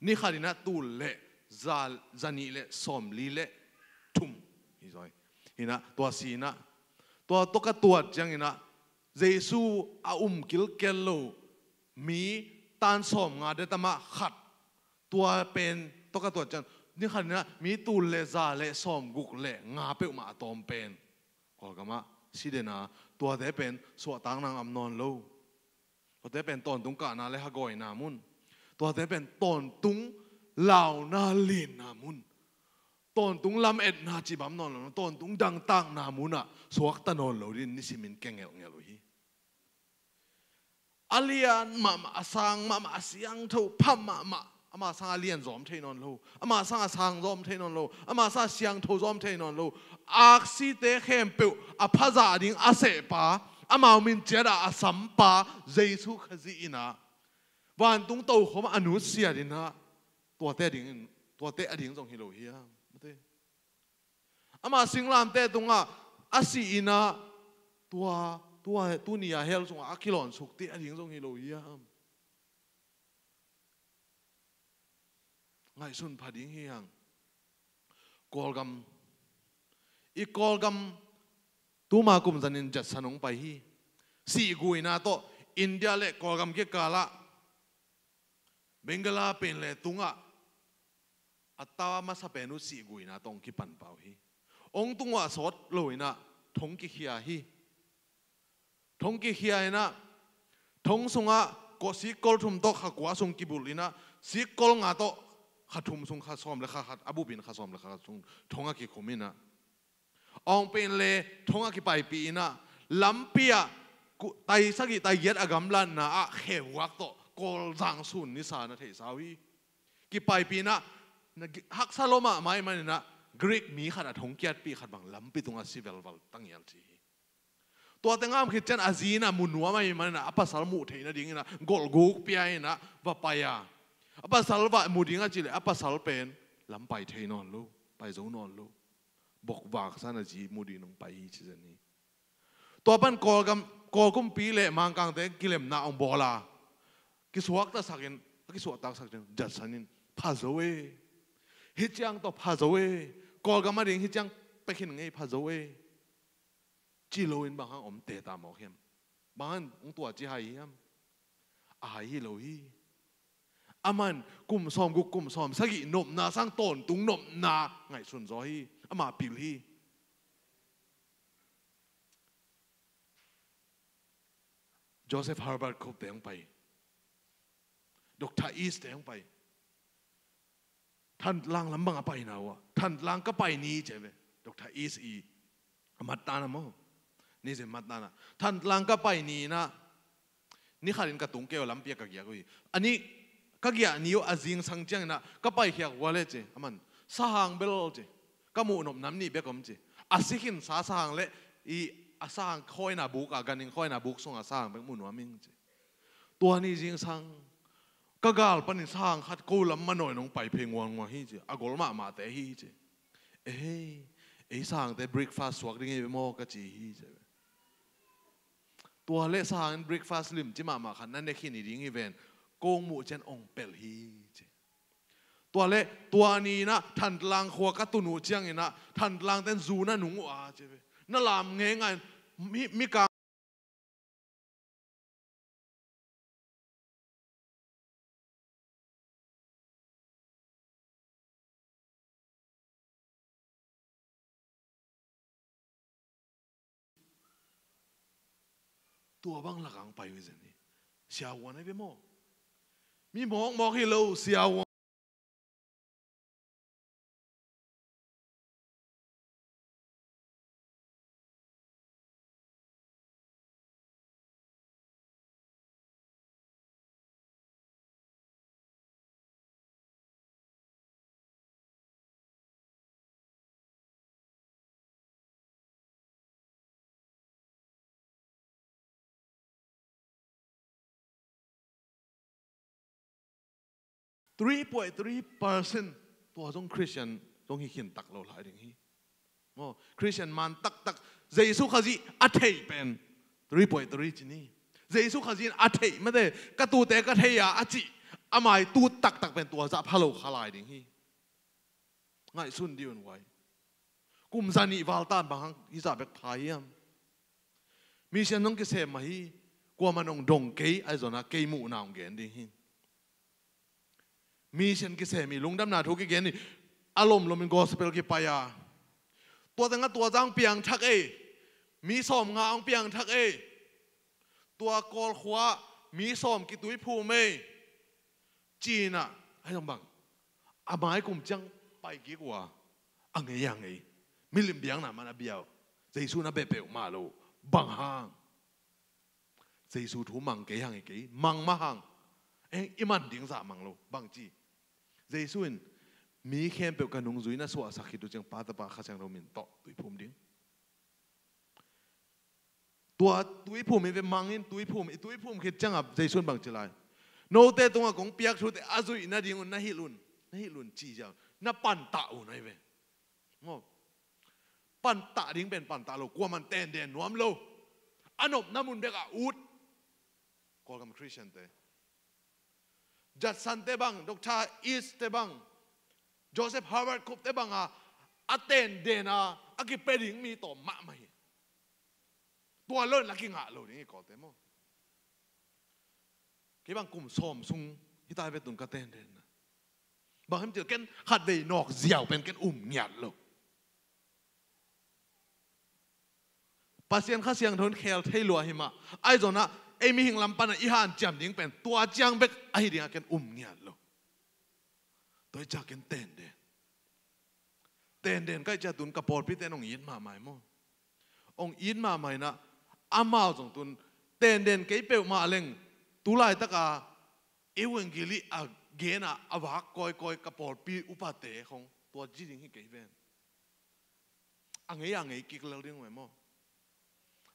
Ni khatin ah tul le za, zanih le sawmli le thum hi zaw hi. Hi-in ah tua si-in ah, tua tawh ka tuat ciangin ah, Jesu a um kilkel lo mi tan sawmnga dah tam ah khat, tua pen tawh ka tuat ciang, ni khatin ah mi tul le za le sawmguk le nga peuhmah a tawm pen Kawlgam ah si den a, tuate pen suahtakna om nawn lo. Tuate pen tawntung kahna le hagawina mun. Tuate pen tawntung launa linna mun. Tawntung lametna cih bang om nawn lo. Tawntung dangtakna mun ah suakta nawn lo dingin nisimin ke ngelhngelh uh hi. A lian mahmah, a sang mahmah, a siangtho pha mahmah, ama sang a lian zaw om thei nawn lo, ama sang a sang zaw om thei nawn lo, ama sang a siangtho zaw om thei nawn lo. Aksite khempeuh a phazah ding a sehpa, amau min ciat ah a sampa Jesu Khazih in ah, vantung tokhom a nutsiat in ah, tuate a ding, tuate a ding zong hi lo hiam? Mate. Ama singlamteh tungah a sih in ah, tua, tua, tuni a hell sungah a kilawn suk te a ding zong hi lo hiam? Ngaihsun pha ding hi hang. Kawlgam, i Kawlgam tuma kum zanin Judson hong pai hi. Sihguina tawh India le Kawlgam kikal ah Bengala pen le tungah a ta masa pen uh sihguina tawh hong kipan pah uh hi. Hong tung uh a sawt lo in ah thong kikhia hi. Thong kikhia in ah, thong sungah kawh sikkol thum tawh kha kua sung kibulh in ah, sikkol nga tawh kha thum sung kha sawm le kha khat a bup in kha sawm le kha khat sung thong a kikhum in ah, awng pen le thong a kipaipih in ah, lampi ah ku-, tai sagih tai giat a gamlatna ah kheuhuak tawh Kawlzang sun nisa na theihsa uh hi. Kipaipih in ah, na gi-, haksa lua mahmah ahih manin ah Greek mi khat a thong kiatpih khat bang lampi tungah si velval tangial ci hi. Tua teng a om khit ciang a zi in ah mu nuam ahih manin ah a pasal muh theih nadingin ah golhguk pia in ah va pai a, a pasal va mu ding a cih leh a pasal pen lam pai thei nawn lo, pai zo nawn lo. Bokvaksa in a zi mu dingin hong pai hi ci zen hi. Tua pan Kawlgam, Kawl kumpi le Mangkangte kilemna hong bawl a, kisuaktasak in, a kisuahtaksak ciang Judson in, pha zo e. Hih ciang tawh pha zo e. Kawlgam a ding hih ciang pia khin ngei, pha zo e, ci loin bang hang om teta mawk hiam? Bang hang hong tua ci hai hiam? A hai hi lo hi. Aman kum sawmguk, kum sawmsagih nopna sang tawntung nopna ngaihsun zaw hi. Ama pil hi. Joseph Herbert Cope te hong pai. Doctor East te hong pai. Thantlang lam bang a paina uh a, Thantlang ka pai ni ci ve. Doctor East i a mat ta na maw. Ni zin mat ta na. Thantlang ka pai ni na. Ni khat in ka tung kei uh, lampi ah ka giak uh hi. A ni ka giah ni uh a zingsang ciangin ah ka paikhiak uh a leh ci, aman sahang bel ci, ka muh nop nam nih bek om ci. A si khinsa sahang le i a sahang khawina buk, a ganhing khawina buk sungah sahang bek mu nuam ing ci. Tua ni zingsang ka gal panin sahang khat ko lam manawi nong pai phei ngualngual hi ci. A gol mahmahte hi ci. Ehei, ei sahangte breakfast suak ding hi ve maw ka ci hi ci. Tua leh sahang in breakfast limci mahmah khat na ne khin hi ding hi ven, kong muh ciang ong pelh hi ci. Tua leh tua ni in ah Thantlang khua ka tun uh ciangin ah Thantlangte in zu na nung uh a ci ve. Na lam ngeingai, mi, mikang. Tua bang lakah hong pai uh hi zen hi. Siavuan ahi ve maw? Mi mawkmawk hi lo, siavuan. Three point three percent tua zong Christian zong hi khin tak lo lai ding hi. Maw, Christian man taktak, Jesu Khazih a theih pen three point three ci ni. Jesu Khazih in a theih mate, ka tuute ka thei a, a cih, a mai tu taktak pen tua zah pha lo kha lai ding hi. Ngaihsun dih un vai. Kum za nih val tan bang hang hizah bek pha hiam? Mission hong kisem mah hi, kuamah in hong dong kei, ahi zongin ah kei muhna hong gen ding hi. Mission kisem hi, lungdamna thu kigen hi, a lomlom in gospel kipai a. Tua tengah tua zah hong piangthak ei, mi sawmnga hong piangthak ei. Tua Kawlkhua mi sawm kituiphum ei. Ci-in ah, ahi zong bang, a mai kum ciang pai kik uh a, a ngei a ngei. Milim biakna man a bia uh. Jesu na beh peuhmah lo. Bang hang? Jesu thu mang kei hang hi kei, mang mah hang. Eh, i man ding zah mang lo. Bang ci? Jesu in mi khempeuh ka nungzui na suahsak khit uh ciang Pa, Tapa, Kha Siangtho min tawh tuiphum ding. Tua tuiphum hi ve, mang in tuiphum, i tuiphum khit ciangah Jesu in bang ci lai? Note tungah kong piak thute a zuih nadingun na hilh un, na hilh un ci ziau, na pantah un ahi ve. Maw? Pantah ding pen pantah lo, kuaman tenden nuam lo. A nopna mun bekah ut. Kawlgam Christian te, Judson te bang, Doctor East te bang, Joseph Harvard Cope te bang a, a tenden a, a kipia ding mi tawm mahmah hi. Tua lo in la kingah lo ding hi Kawlte maw. Kei bang kum sawm sung hi ta hi ve tun ka tenden na. Bang hiam cih leh ken khatvei nawk ziau pen ken um ngiat lo. Pasian Kha Siangtho in khel thei lua hi mah. Ahi zongin ah ei mihing lam pan ah i hanciam ding pen tua ciang bek ahi ding a ken um ngiat lo. Tua hi ciang ken tenden. Tenden ka hih ciang tun ka pawlpite in hong it mahmah hi maw. Hong it mahmah in ah amau zong tun tenden kei peuhmah leng tu laitak a evangeli a gen a a vak kawikawi ka pawlpi upate khong tua ci ding hi kei ven. A ngei a ngei kik lel ding uh e maw.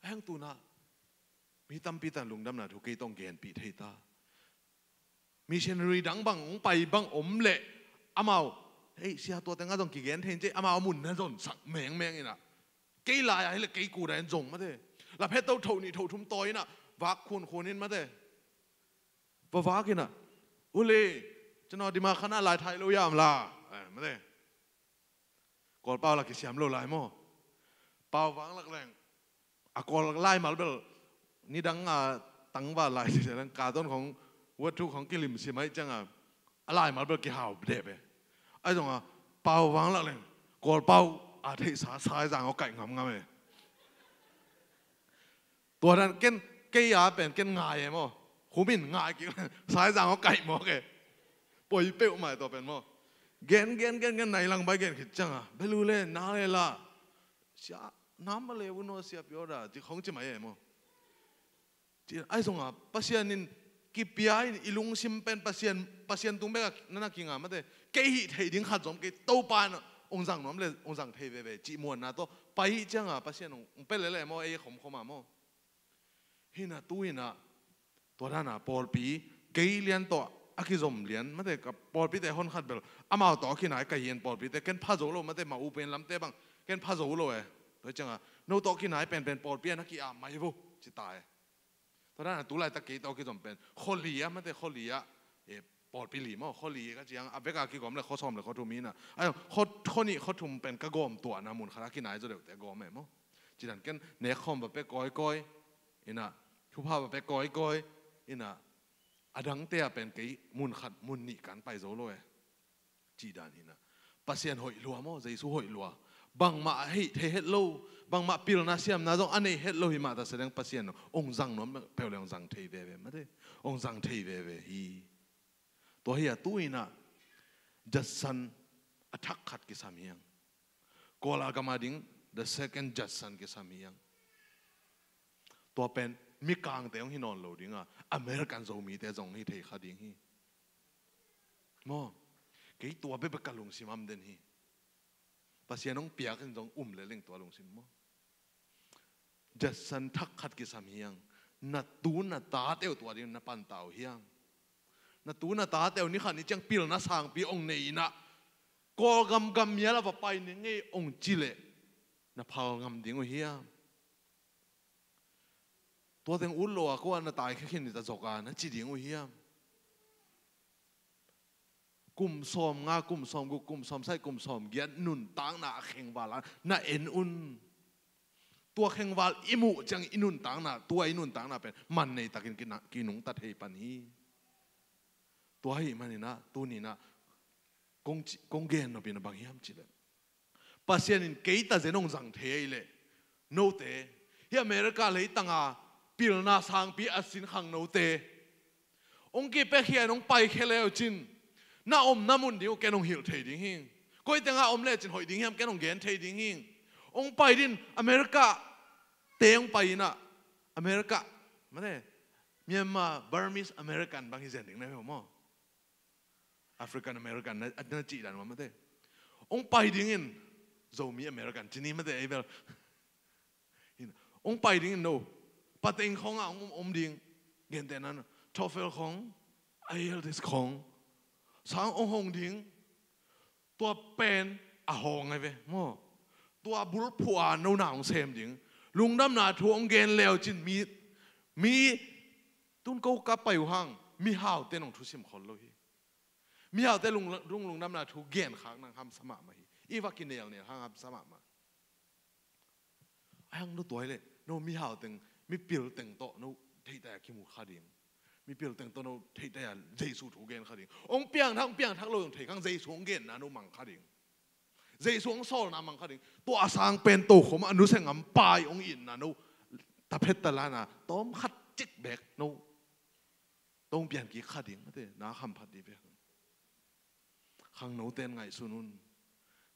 A hang tun ah mi tampi tan lungdamna thu kei tawh hong genpih thei ta. Missionary dang bang hong pai bang om leh amau, hei, sia, tua teng ah zong kigen thei in ci, amau a mun na zonsak mengmeng in ah. Kei lai ah hi leh kei kut ah in zong mate. Laphe to tho nih tho thum tawi in ah vak khunkhun in mate. Va vak in ah, u le, cina dima khan a lai thai lo yam la. Eh, mate. Kawlpau la kisiam lo lai maw. Pau vang lak leng a Kawl laimal bel nidang a tangval lai ci leng, carton khong, wetthuk khong kilim sim ahih ciang a, a laimal bel kihau dep e. Ahi zong a pau vang lak leng Kawlpau a theihsa saizang aw kaih ngamngam e. Tua dan ken, kei a pen ken ngai e maw. Hum in ngai kik, saizang aw kaih mawk e. Poi peuhmah e tua pen maw. Gen, gen, gen, gen, nai lang bai gen khit ciang a, belu le, na le la. Sia, nam ma le, uno sia pio da, ci khong ci mai e maw. Ci, ahi zong a Pasian in kipia in i lungsim pen Pasian, Pasian tung bek a na na kinga mate. Kei hih theih ding khat zom kei, Topa in hong zang nuam le hong zang thei veve cih muanna tawh pai hih ciang a Pasian hong, hong pia lele maw, ei khomkhom a maw. Hi na tu hi na, tua dan a pawlpi kei lian tawh a kizom lian mate, ka pawlpite hon khat bel amau tawh a kinai ka hi in, pawlpite ken pha zo lo mate, ma u pen lamte bang ken pha zo lo e. Tua ciang a no tawh kinai penpen pawlpi a na ki-ap mai vo ci ta e. Tua dan a tu laitak kei tawh kizom pen khuali a mate, khuali a, e, pawlpi li maw, khuali ka ciang a vek a kigawm le khuasawm le khuathum hi na. Ahi, khua, khuanih khuathum pen ka gawm tuahna mun khat a kinai zaw deuhte gawm e maw. Ci dan ken nekkhawm va pia kawikawi, inah, thupha va pia kawikawi, inah, a dangte ah pen kei mun khat, mun nih kan pai zo lo e. Cih dan hinah. Pasian hoih lua maw, Jesu hoih lua. Bangmah a hih thei het lo, bangmah pilna siamna zong a nei het lo hi mah ta se leng Pasian ong zang nuam peuh le ong zang thei veve mate. Ong zang thei veve hi. Tua hi a tu inah Judson a thak khat kisam hiang. Kawla gam a ding the second Judson kisam hiang. Tua pen Mikangte hong hi nawn lo ding a, American Zomite zong hi thei kha ding hi. Maw, kei tua bekbek ka lungsim am den hi. Pasian hong piak in zong um le leng tua lungsim maw. Judson thak khat kisam hiang. Na tu na tate uh tua ding na panta uh hiam? Na tu na tate uh ni khat ni ciang pilna sangpi ong nei inah, Kawlgam gam mial a va pai ni ngei ong ci leh na phal ngam ding uh hiam? Tua teng ut lo a kua na taikhia khin ni ta zok a na ci ding uh hiam? Kum sawm nga, kum sawm guk, kum sawm sagih, kum sawm giat nuntakna a khengval a na en un. Tua khengval i muh ciang i nuntakna, tua i nuntakna pen man nei takin kina-, kinungta thei pan hi. Tua hi maninah tuninah kong ci-, kong gen nopin a bang hiam cileh, Pasian in kei ta zen ong zang thei ei leh, note, hi America leitanga pilna sangpi a sin khangnote ong kipiakhia in ong paikhia leu cin, na omna mun ding uh ken ong hilh thei ding hing. Koi tenga om lecin hoih ding hiam ken ong gen thei ding hing. Ong pai din America te ong pai inah, America, mate, Myanmar, Burmese American bang hi zen ding na hi maw. African American na, na cih dan mah mate. Ong pai dingin Zomi American cini mate ei bel. Ong pai dingin no. Pateng khong a ong om ding. Gentehna no. TOEFL khong, IELTS khong sang ong hong ding. Tua pen a hong ai ve maw. Tua bulphuh a no na ong sem ding. Lungdamna thu ong gen leu cin mi, mi tun ko ka pai uh hang mihaute nong thusim khol lo hi. Mihaute lung, lung, lungdamna thu genkhak nang hamsa mahmah hi. I va kinelnel hang hamsa mahmah. A hang no tuai leh no mihau teng, mipil teng tawh no theihtai a kimu kha ding. Mipil teng tawh no theihtai a Jesu thu gen kha ding. Ong piangthak, ong piangthak lo zong thei khang Jesu ong genna no mang kha ding. Jesu ong sawlna mang kha ding. Tua a sang pen tokhom a nuse ngam pai ong itna no taphet talana tawm khat cik bek no tong pian kik kha ding mate, na khamphat dih bek. Khangnote in ngaihsun un.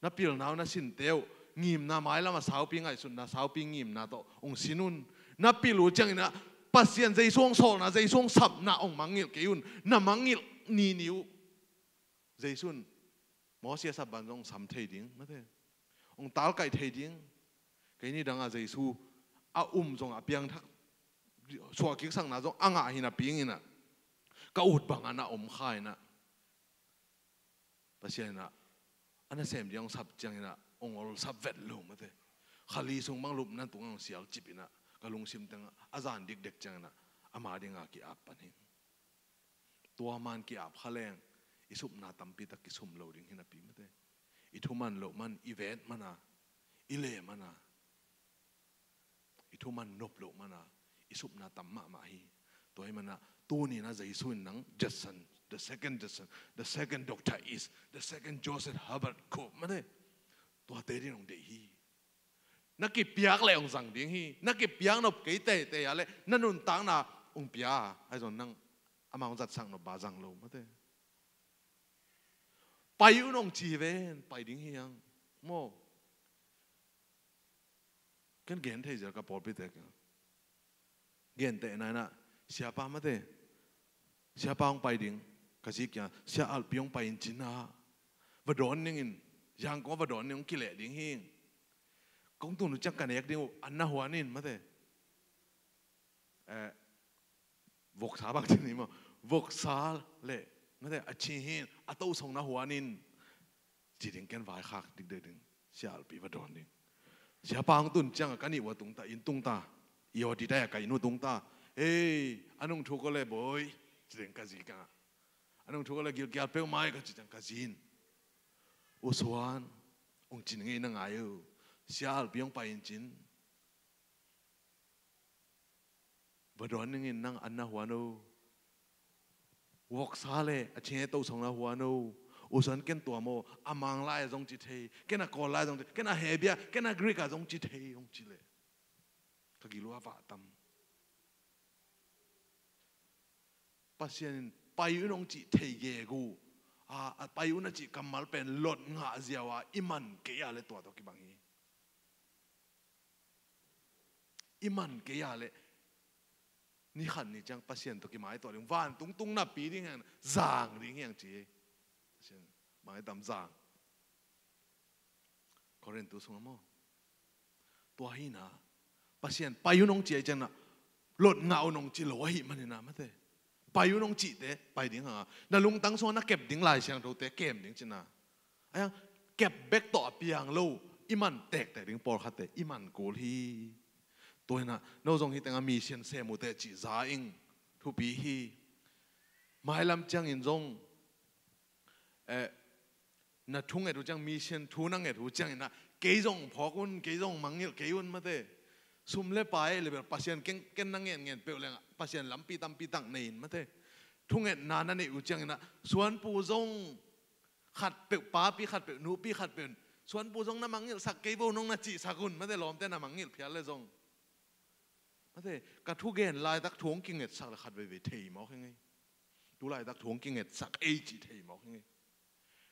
Na pilna uh, na sinte uh ngimna, mailam a saupi ngaihsutna, saupi ngimna tawh ong sin un. Na pil uh cianginah Pasian Jesu ong sawlna, Jesu ong sapna ong mangngilh kei un. Na mangngilh nini uh Jesu in Moses a ban zong sam thei ding mate. Ong talkaih thei ding. Kei ni danga Jesu a um zong a piangthak suah kiksakna zong a ngah hi napi inah ka ut bangah na om kha inah Pasian inah a nasem ding ong sap cianginah ong ol sap vet lo mate. Khali sung bang lupna tungah ong sial cip inah ka lungsim tengah a zan dikdek cianginah ama dinga ki-ap pan hi. Tua man ki-ap kha leng i supna tampi tak kisum lo ding hi napi mate. I thuman loh man, i vet mana, i le mana, i thuman nop loh mana i supna tam mahmah hi. Tua hi mana tunina Jesu in nang Judson, the second Judson, the second Doctor East, the second Joseph Herbert Cope mate. Tuate din ong deih hi. Na kipiak le ong zang ding hi. Na kipiak nop kei teitei a le na nuntakna ong pia a, ahi zong nang amah ong zatsak nop ba zang lo mate. Pai un ong ci ven, pai ding hi ang maw. Ken gen thei zel ka pawlpite kiang. Gentehna inah siapa mate, siapa hong pai ding ka zi kiang, sia alpi hong pai in cin ah va dawn ning in, Yangon va dawn ning, hong kileh ding hi. Kong tun uh ciang ka nek ding uh an na huan in mate. Eh, voksa bang cin hi maw. Voksa le mate a ci hin a tosong na huan in ci ding, ken vaikhak dikdek ding. Sia alpi va dawn ding. Siapa hong tun ciang a ka nih ua tungta, inn tungta, i aw ditai a ka inn uh tungta. Hei, a nung thu ko le bawi ci ding ka zi kiangah. A nung thu ko le gilkial peuhmah ka ci ciang ka zi in, U Suan, ong cin ngei na ngai uh. Sia alpi ong pai in cin. Ua dawn ningin nang an na huan o. Voksa le a cine to song na huan o. U Suan ken tua maw, a Mang lai a zong ci thei, ken a Kawl lai a zong ci, ken a Hebia, ken a Greek a zong ci thei, hong ci leh ka gil uh a vah tam. Pasian in pai un hong cih thei gegu, a, a pai un a cih kammal pen Lot ngah ziau a i man kei a le tua tawh kibang hi. I man kei a le ni khat ni ciang Pasian tawh kimaituah ding, vantung tung napi ding hiang, zang ding hiang ci hi. Pasian mai tam zang. Korin tu sungah maw, tua hi na, Pasian pai un hong ci ahih ciangin ah, Lot ngah un hong ci lo ahih manin ah, mate. Pai un hong cihte pai ding hang a, na lungtang sungah na kep ding Lai Siangthote kem ding cihna. Ahi hang kep bek tawh a piang lo, i man tektek ding pawlkhatte i man kul hi. Tua hi na, no zong hi tengah mission sem uh teh cih za ing, thupi hi. Mailam ciangin zong, eh, na thunget uh ciang, mission thu na nget uh ciangin ah, kei zong phawk un, kei zong mangngilh kei un, mate. Sum le pai le bel Pasian ken, ken na ngen ngen peuh leng ah, Pasian lampi tampi tak nei in, mate. Thungetna na neih uh ciangin ah, Suanpu zong khat peuh, papi khat peuh, nupi khat peuh in, Suanpu zong na mangngilhsak kei vo, nong na cihsak un, mate, lawmte na mangngilh phial le zong. Mate, ka thugen laitak thu hong kingetsak le khat veivei thei mawk hi ngei. Tu laitak thu hong kingetsak ei cih thei mawk hi ngei.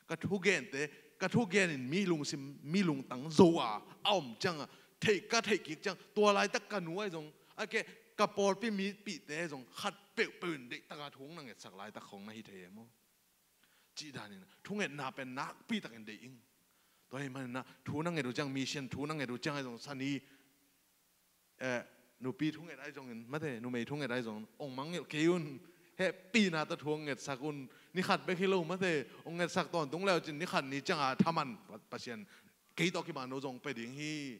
Ka thugente, ka thugen in mi lungsim, mi lungtang zo a, a om ciang a, theih ka theih kik ciang, tua laitak ka nu ahi zong, a ke, ka pawlpi mipihte ahi zong, khat peuhpeuh in deihtak a thu hong na ngetsak laitak khong na hi thei e maw. Cih danin thungetna pen nakpi takin deih ing. Tua ahih manin ah, thu na nget uh ciang, mission thu na nget uh ciang ahi zong, sani, eh, nupi thunget ahi zongin, mate, numei thunget ahi zongin, hong mangngilh kei un, hehpihna tawh thu hong ngetsak un, ni khat bek hi lo, mate, hong ngetsak tawntung le uh cin, ni khat ni ciang a thaman Pa-, Pasian, kei tawh kibang no zong pe ding hi.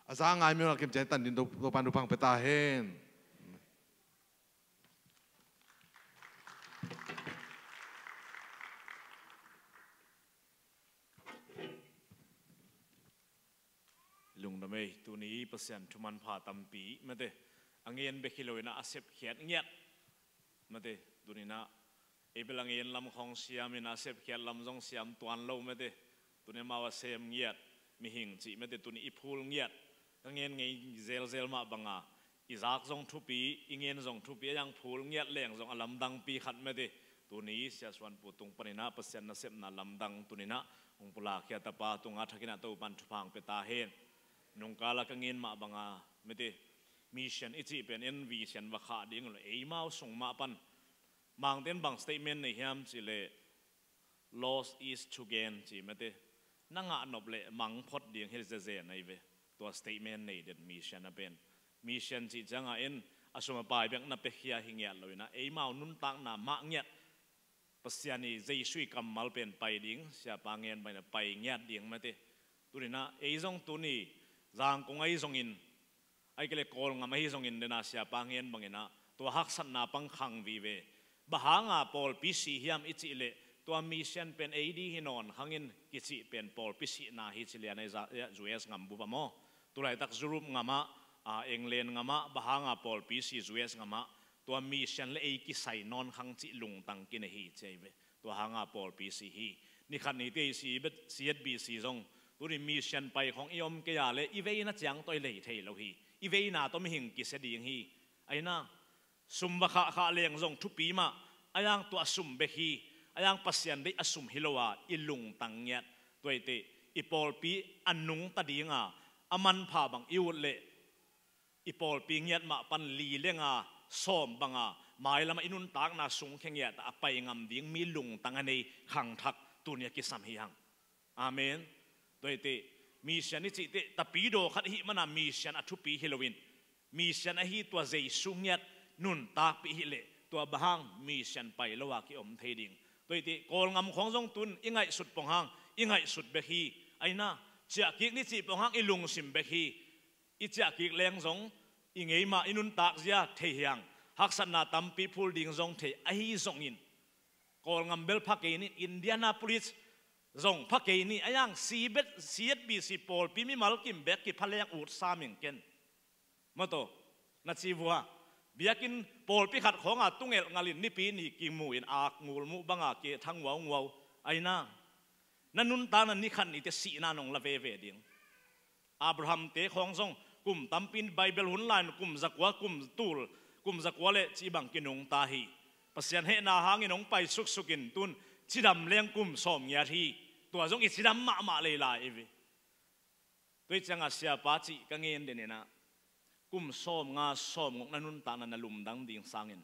A za ngai mi uh a kim ciang tan din to, to pan to pang pe ta hen. Lungdam ei, tuni Pasian thu manpha tampi, mate. A ngen bek hi lo in ah, a sepkhiat ngiat, mate. Tuni in ah, ei bel a ngen lam khong siam in ah, a sepkhiat lam zong siam tuan lo, mate. Tuni amau a sem ngiat mihing cih, mate, tuni i phul ngiat. Ka ngen ngei zelzel mah bang a, i zak zong thupi, i ngen zong thupi, a yang phul ngiat leng zong a lamdangpi khat, mate. Tuni Sia Suanpu tung panin ah Pasian nasepna lamdang tuni in ah hong pulakkhia, tapa tungah thakin ah Topan thupha hong pe ta hen. Nungkal a ka ngen mah bang a, mate, mission i cih pen en vision va khah ding lo, eimau sung mah pan. Mangte'n bang statement nei hiam cih leh, "Loss is to gain," ci, mate. Na ngah nop leh mang phot ding hi zezen ahi ve. Tua statement nei den mission a pen. Mission cih ciang a en, a sum a pai bek na piakhia hi ngiat lo in ah, eimau nuntakna mah ngiat, Pasian i Jesu i kammal pen pai ding, Siapa ngen bangin ah pai ngiat ding, mate. Tuni in ah, ei zong tuni, Zangkong ahi zongin, ahih kei leh Kawlngam ahi zongin, den a Siapa ngen bangin ah, tua haksatna pang khang vive. Bang hang a pawlpi si hiam i cih leh, tua mission pen ei di hi nawn khang in, kicih pen pawlpi sihna hi ci lian ahi za-, U S ngam bup ah maw. Tu laitak Europe ngam ah, a, England ngam ah, bang hang a pawlpi si U S ngam ah, tua mission leh ei kisai nawn khang cih lungtang kinei hi ci ahi ve. Tua hang a pawlpi si hi. Ni khat ni teh C B, C H B C zong, tuni mission pai khong i om kei a leh, i veina ciang tawh i lei thei lo hi. I veina tawh mihing kisia ding hi. Ahi na, sum va khahkhah leng zong thupi mah, a yang tua sum bek hi. A yang Pasian deih a sum hi lo a, i lungtang ngiat. Tua hi teh, i pawlpi a nungta ding a, a manpha bang i ut leh, i pawlpi ngiat mah pan li le nga, sawm bang a, mailam ah i nuntakna sung khia ngiat a, a pai ngam ding mi lungtang a nei khangthak tuni a kisam hi hang. Amen. Tua hi teh, mission i cih teh, tapidaw khat ahih man a mission a thupi hi lo in, mission ahi tua Jesu ngiat nuntakpih hi leh, tua bang hang mission pai lo a ki om thei ding. Tua hi teh, Kawlngam khong zong tun i ngaihsut pong hang, i ngaihsut bek hi. Ahi na, ciahkik ni cih pong hang i lungsim bek hi. I ciahkik leng zong, i ngei mah i nuntak zia thei hi hang. Haksatna tampi phul ding zong thei ahi zongin, Kawlngam bel pha kei ni, Indianapolis zong pha kei ni, a yang C B, C H B C pawlpi mimal kim bek kipha leng ut sam ing ken. Maw taw, na ci vua. Biakinn pawlpi khat khawnga tungelh ngalin nipi ni kimu in ak ngulmuh banga ke thang nguauhuau aina. Na nuntakna ni khat ni te sihna nong la veve ding. Abraham te khawng zong kum tampi in Bible hun lai-in kum zakua, kum tul, kum zakua le cih bang kinungta hi. Pasian hehna hangin hong pai suksukin tun cidam leng kum sawm ngiat hi. Tua zong i cidam mahmah lei lai i ve. Tua hi cianga siapa cih ka ngen den inah kum sawm nga sawm nguk na nuntakna na lumdang ding sangin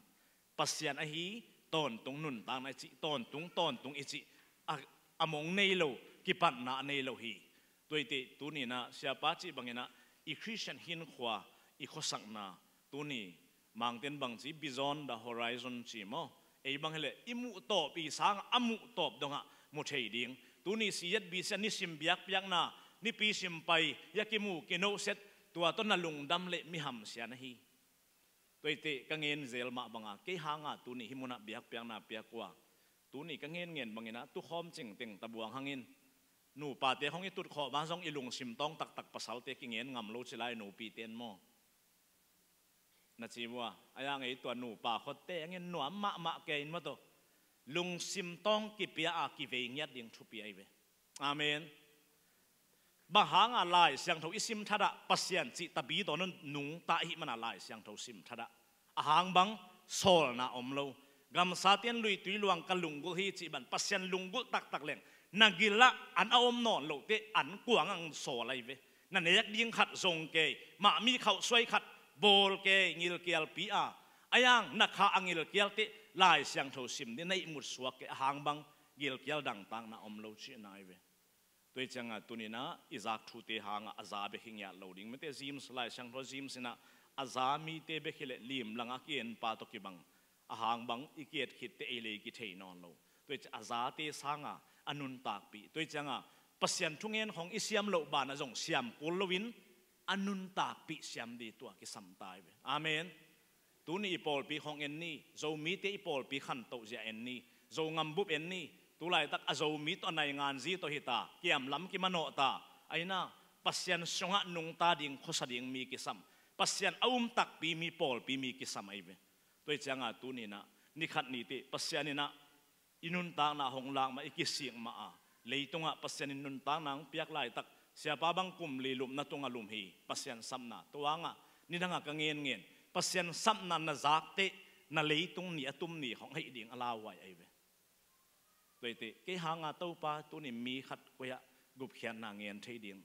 Pasian ahi tawntung nuntakna i cih, tawntung tawntung i cih a, a mong nei lo, kipatna a nei lo hi. Tua hi teh tuni inah siapa cih banginah i Khristian hinkhua, i khuasakna tuni Mangten bangci beyond the horizon ci maw? Ei bang hileh i muhtawp i sangah a muhtawp dongah mu thei ding. Tuni siat bisiat nisim biakpiakna, nipi sim pai, ya kimu kinohset, tua tawh na lungdam leh mihamsian ahi. Tua hi teh ka ngen zel mah banga kei hanga tuni hih munah biakpiakna piak uh a, tuni ka ngen ngen banginah tukhawm cingteng tabuang hangin nupate khawng i tutkhawh ma zong i lungsim tawng taktak pasalte kingen ngam lo ci lai nupite in maw? Na ci vua, a yang ei tua nupa khuatte angin nuam mahmah kei in maw tawh. Lungsim tawng kipia a kivei ngiat ding thupi ahi ve. Amen. Bang hanga Lai Siangtho i sim thatah Pasian cih tabi dawn nungta ahih mana Lai Siangtho sim thatah a hang bang sawlna om lo. Gamsate in luitui luang ka lunggulh hi cih ban Pasian lunggulh taktak leng na gilah an a om nawn loh teh an kuang ang sawl ahi ve. Na nek ding khat zong kei, mahmi khauhsuai khat bawl kei, ngilkialpi a, a yang na kha a ngilkial teh Lai Siangtho sim ding na ihmut suak kei a hang bang ngilkial dangtakna om lo cihna ahi ve. Tua hi cianga tuninah i zak thute hangah a za bek hi ngiat lo ding. Mite James, Lai Siangtho James inah a za mite bek hileh limlangah a ki-en pa tawh kibang a hang bang i ki-et khitte ei le i kithei nawn lo. Tua hi ciah a zate sanga a nuntakpih. Tua hi cianga Pasian thungen khawng i siam loh banah zong siam kul loin a nuntakpih siam ding tua kisam ta hi ve. Amen. Tuni i pawlpi khawng en ni, Zomite i pawlpi khantoh zia en ni, Zo ngambup en ni, tulaitak a Zomi tawh a naingan zi tawh hita, kiamlam kimanawh ta, aina, Pasian sungah nungta ding, khuasa ding mi kisam, Pasian a um takpi mi pawlpi mi kisam ahi ve. Tua hi cianga tuninah, nikhat niteh, Pasian inah, i nuntakna hong lak mah, i kisik mah a, leitungah Pasian in nuntakna hong piak laitak, siapa bang kum li lupna tungah lum hi, Pasian sapna, tua hangah, nidangah ka ngenngen, Pasian sapna na zakteh, na leitung ni a tum ni hong hei ding a lauhuai ahi ve. Tua hi teh, kei hanga Topa, tuni mi khat koi-ah gupkhiatna ngen thei ding.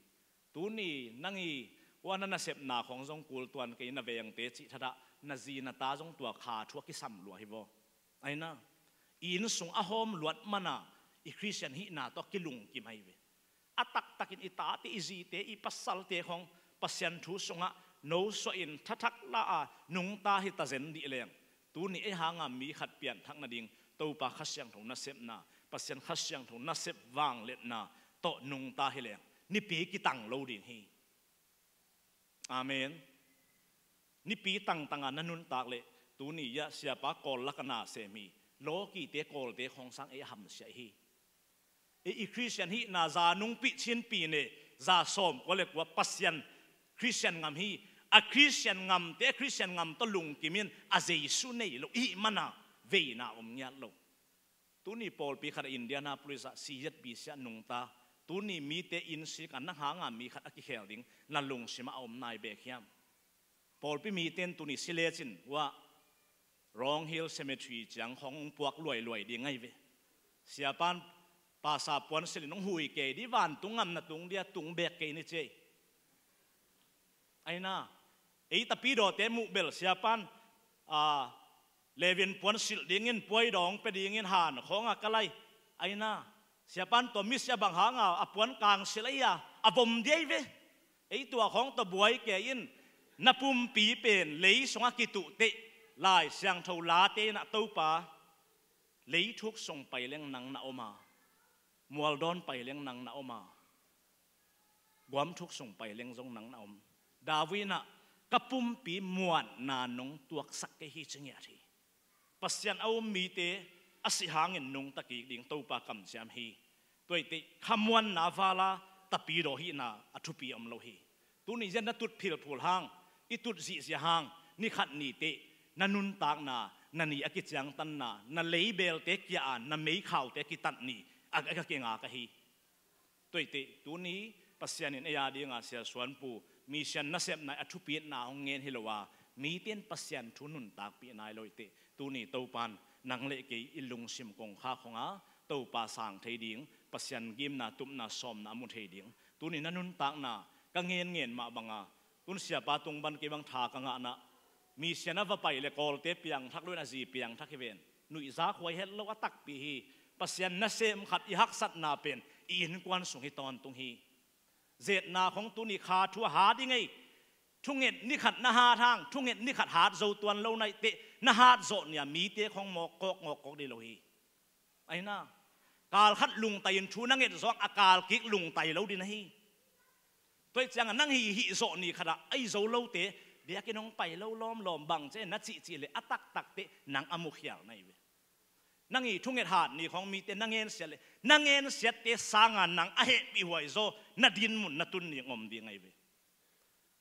Tuni nang i, ua na nasepna khawng zong kul tuan kei na vengte cih thatah, na zi na ta zong tua kha thu a kisam lua hi vaw. Aina, i inn sung a hawm luat mana, i Khristian hihna tawh kilungkim ahi ve. A taktakin i tate, i zite, i pasalte khawng, Pasian thu sungah, no suahin thathak la a, nungta hi ta zen dih leng. Tuni ei hanga mi khat pianthak nading, Topa Kha Siangtho nasepna, Pasian Kha Siangtho nasep vangliatna, tawh nungta hi leng. Nipi kitang lo ding hi. Amen. Nipi tangtanga na nuntak leh, tuni ah siapa kawl laka na sem hi. Lawkite kawlte khawng sang ei a hamsiah hi. Ei i Khristian hihna za nungpih chinpi ne, za sawm kua le kua Pasian Khristian ngam hi. A Khristian ngamte, a Khristian ngam tawh lungkimin a Jesu nei lo, i mana veina om ngiat lo. Tuni pawlpi khat a Indianapolis ah C Z B C ah nungta. Tuni mite inn sik a nang hanga mi khat a kikhel ding na lungsimah a om nai bek hiam? Pawlpi mite in tuni si lecin uah Wrong Hill Cemetery ciang khawng hong puak luailuai ding ahi ve. Siapan pasa puan silhin hong hui kei dih, vantung ngamna tung dia tung bek kei ni cei. Aina, ei tapidawte muh bel siapan, a, levin puan silh dingin, puaidawng pe dingin han khawngah ka lai. Aina, siapan tua misia bang hanga a puan kang silh ahi a, a vom diai ve. Ei tua khawng tawh buai kei in, na pumpi pen lei sungah kituh teh, Lai Siangtho late inah Topa, lei thuk sung pai leng nang na om a, mualdawn pai leng nang na om a, guam thuk sung pai leng zong nang na om. David inah ka pumpi muanna nong tuaksak kei hi ci ngiat hi. Pasian a um mite a si hangin nungta kik ding Topa kamciam hi. Tua hi teh khamuanna vala tapidaw hihna a thupi om lo hi. Tuni zia na tut philphul hang, i tut zihzia hang, nikhat niteh na nuntakna, na ni a kiciangtanna, na leibelte kia-a na meikhaute kitat ni a, a ka kingak ahi. Tua ahih teh tuni Pasian in ei a dinga Sia Suan Pu mission nasepna a thupitna hong ngen hi lo a, mite in Pasian thu nuntakpih nai lo ahih teh tuni Topan nang le kei i lungsim kongkhak hong a, Topa sang thei ding, Pasian gimna tupna sawmna a mu thei ding. Tuni na nuntakna ka ngenngen mah banga, tun siapa tung pan kei bang tha ka ngahna, mission a va pai le Kawlte piangthak lo in a zi piangthak hi ven. Nuihzak huai het lo a takpi hi. Pasian nasem khat i haksatna pen i innkuan sung hi tawntung hi. Zetna khong tuni kha thu a hat i ngei. Thunget ni khat na hat hang, thunget ni khat hat zo tuan lo na hih teh na hat zawh ni-a mite khong mawk kawk ngawk kawk dih lo hi. Ahi na, kal khat lungtai in thu na nget zawng a kal kik lungtai lo dih na hi. Tua ahih ciangin nang hih hih zawh ni khatah ahi zo lote biakinn hong pai lo lawmlawm bang ci-a na cihcih le a taktak teh nang a mukhial na hi ve. Nang hih thunget hat ni khong mite na ngensiat le na ngensiatte sanga nang a hehpih huai zaw na dinmun na tun ni om ding ahi ve.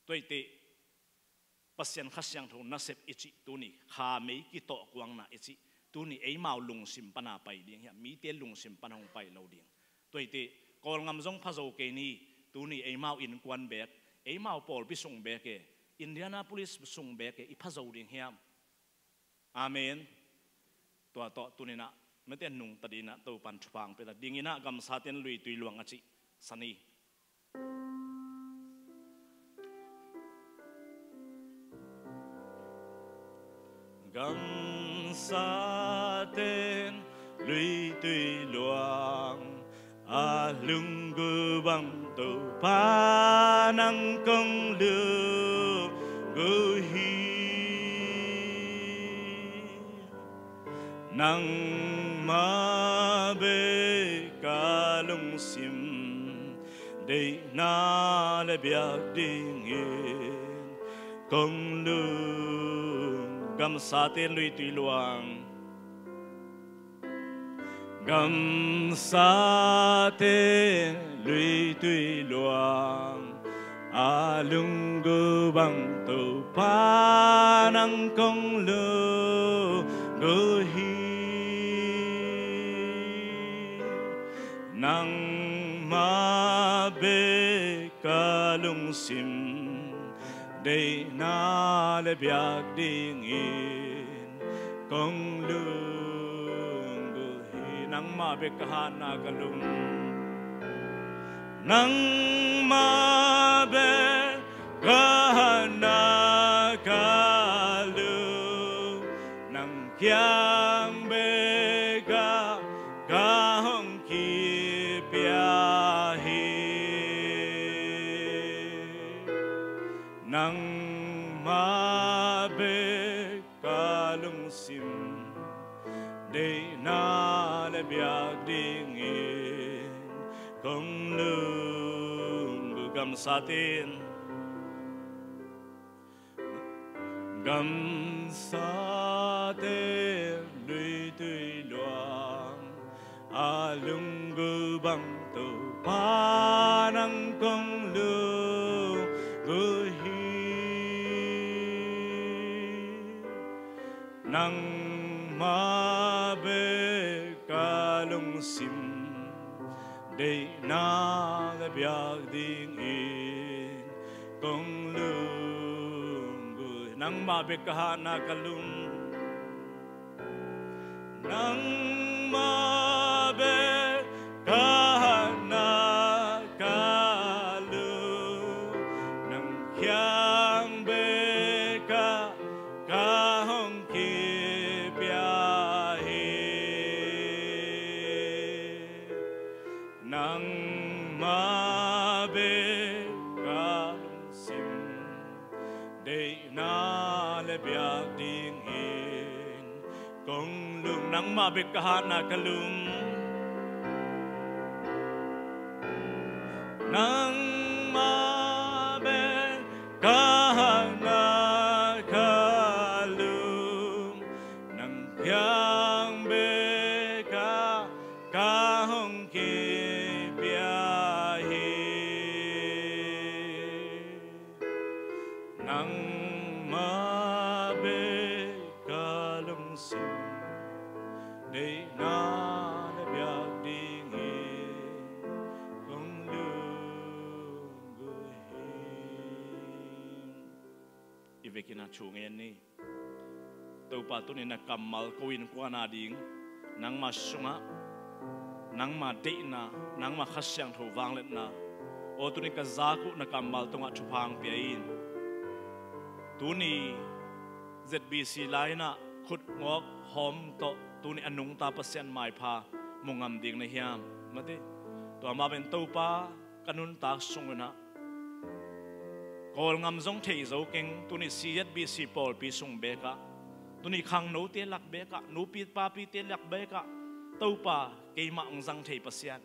Tua ahih teh Pasian Kha Siangtho nasep i cih tuni kha mei kitawh kuangna i cih tuni eimau lungsim pana pai ding hiam, mite lungsim pana hong pai lo ding. Tua ahih teh Kawlngam zong phazo kei ni, tuni eimau innkuan beek, eimau pawlpi sung beek e, Indianapolis sung beek e, i phazo ding hiam? Amen. Tua tawh tuninah mite nungta dinah Topan thupha hong pia ta dingin ah Gamsaten Luitui Luang a cih sani. Gamsaten Luitui Luang a lunggu bang Topa nang kong lunggu hi. Nangmah bek ka lungsim deihna le biak dingin kong lung. Gamsaten Luitui Luang. Gamsaten Luitui Luang a lunggu bang Topa nang kong lunggu hi. Nangmah bek ka lungsim deihna le biak dingin kong lunggu hi. Nangmah bek ka hatna ka lung. Nangmah bek ka hatna ka lung. Nang kiang bek ah ka hong kipia hi. Nangmah bek ka lungsim deihna le biak dingin kong lunggu. Gamsaten. Gamsaten Luitui Luang a lunggu bang Topa nang kong lunggu hi. Nangmah bek ka lungsim deihna le biak dingin kong lunggu hi. Nangmah bek ka hatna ka lung. Nangmah bek ka hatna ka lung. Nang kiang bek ah ka hong kipia hi. Nangmah bek ka lungsim deihna le biak dingin kong lung. Nangmah bek ka hatna ka lung. Nangmah bek ka hatna ka lung. Nang kiang bek ah ka hong kipia hi. Nangmah bek Sung deihna na biak dingin kong lunggulh hi. I vekin a thu ngen ni. Topa, tuni na kammal ko innkuan a ding nangma sungah nangma deihna, nangma Kha Siangtho vangliatna, aw tuni ka zak uh na kammal tungah thupha hong pia in. Tuni Z B C lai-in ah khutngawk hawm tawh tuni a nungta Pasian maipha mu ngam ding na hiam? Mate, tua mah bangin Topa, ka nuntak sung un ah Kawlgam zong thei zo keng, tuni C Z B C pawlpi sung bekah, tuni khangnote lak bekah, nupi papite lak bekah, Topa, keimah hong zang thei Pasian,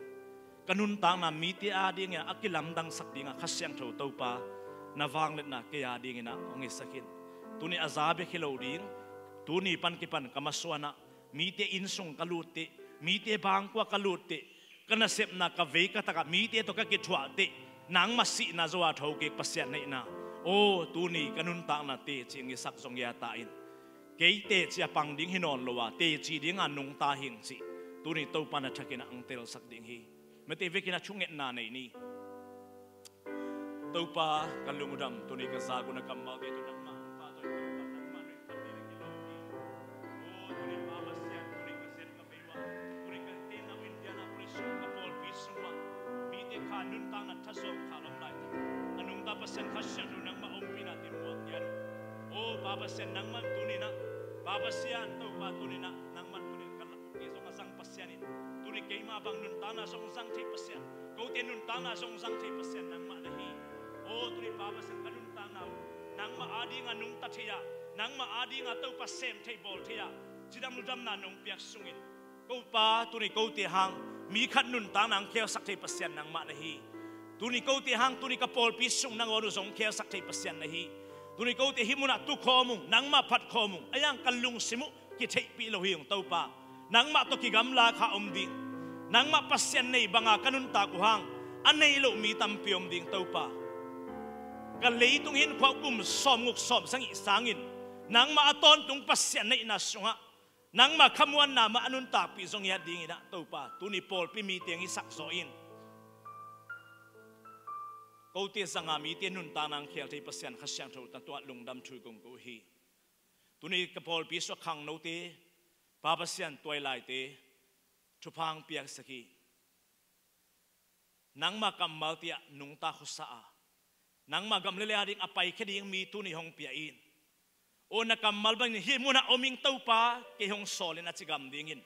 ka nuntakna mite adingin a kilamdangsak dingah Kha Siangtho Topa, na vangliatna kei adingin ah hong hisak in. Tuni a za bek hi lo ding, tuni pan kipan ka masuanah mite innsung ka lutteh, mite bangkua ka lutteh, ka nasepna ka vei ka takah mite tawh ka kithuahteh, nangma sihna zo a thokik Pasian na hihna, aw tuni ka nuntakna teci hong hisak zong hi a ta in. Kei teci a pang ding hi nawn lo a, teci dinga nungta hing cih tuni Topa na thakin ah hong telsak ding hi. Mate, vekin a thungetna nei ni. Topa, ka lungdam, tuni ka zak uh na kammalte tawh nangmah hong pahtawi, Topa, nangmah nuntakna kilawm hi. Aw tuni Pa Pasian, tuni ka zet ka vei uh ah, tuni ka tenna uh India na, tuni sung ka pawlpi sung uh ah, mite kha nuntakna thazawng kha a om laitak, a nungta Pasian Kha Siangtho nangmah ompihna tawh muak ngiat uh. Aw Pa Pasian, nangmah tuni-in ah, Pa Pasian, Topa, tuni-in ah nangmah tuni-in ka lak uh teh zong a zang Pasian in, tuni keimah bang nuntakna zong zang thei Pasian, kote nuntakna zong zang thei Pasian nangmah na hi. Aw tuni Pa Pasian, ka nuntakna uh nangmah adinga nungta thei-a, nangmah adinga Topa sem thei bawl thei-a, cidam ludamna nong piak sungin, ko Pa, tuni kote hang mi khat nuntakna hong khelsak thei Pasian nangmah na hi. Tuni kote hang tuni ka pawlpi sung nangawn uh zong khelsak thei Pasian na hi. Tuni kote hih munah tukhawm ung, nangmah phatkhawm ung, a yang ka lungsim uh kitheihpih lo hi ung Topa. Nangmah tawh kigamla kha om ding, nangmah Pasian nei banga ka nuntak uh hang a nei loh mi tampi om ding Topa. Ka leitung hinkhua uh kum sawmguk sawmsagih sangin nangmah a tawntung Pasian na hihna sungah nangmah khamuanna mah a nuntakpih zong hi a dingin ah Topa, tuni pawlpi mite hong hisak zaw in. Kote zanga mite nuntakna hong khel thei Pasian Kha Siangtho tawh tua lungdam thu kong ko hi. Tuni ka pawlpi sungah khangnote, Pa Pasian, tuailaite thupha hong piaksak hi. Nangmah kammalte ah nungta khuasa a, nangmah gam le lei ading a paikhia ding mi tuni hong pia in. Aw na kammal bangin hih munah om ing Topa, kei hong sawl in a ci gam dingin,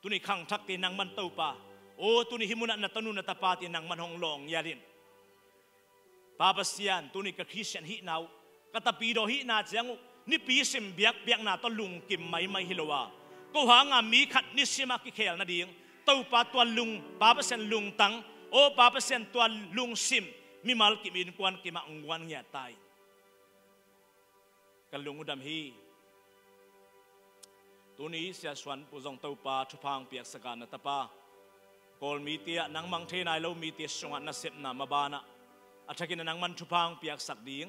tuni khangthakte nangman Topa, aw tuni hih munah na tanu na tapate nangman hong lawng ngiat in. Pa Pasian, tuni ka Khristian hihna uh, ka tapidaw hihna ciang uh nipi sim biakpiakna tawh lungkim maimai hi lo a, ko hanga mi khat nisim a kikhel nading Topa tua lung, Pa Pasian lungtang, aw Pa Pasian tua lungsim mimal kim innkuan kimah hong guan ngiat ta in. Ka lung uh dam hi. Tuni Sia Suan Pu zong Topa thupha hong piaksak a, na tapa Kawl mite ah nangmah hong thei nai lo mite sungah nasepna mabanah a thakin a nangman thupha hong piaksak ding,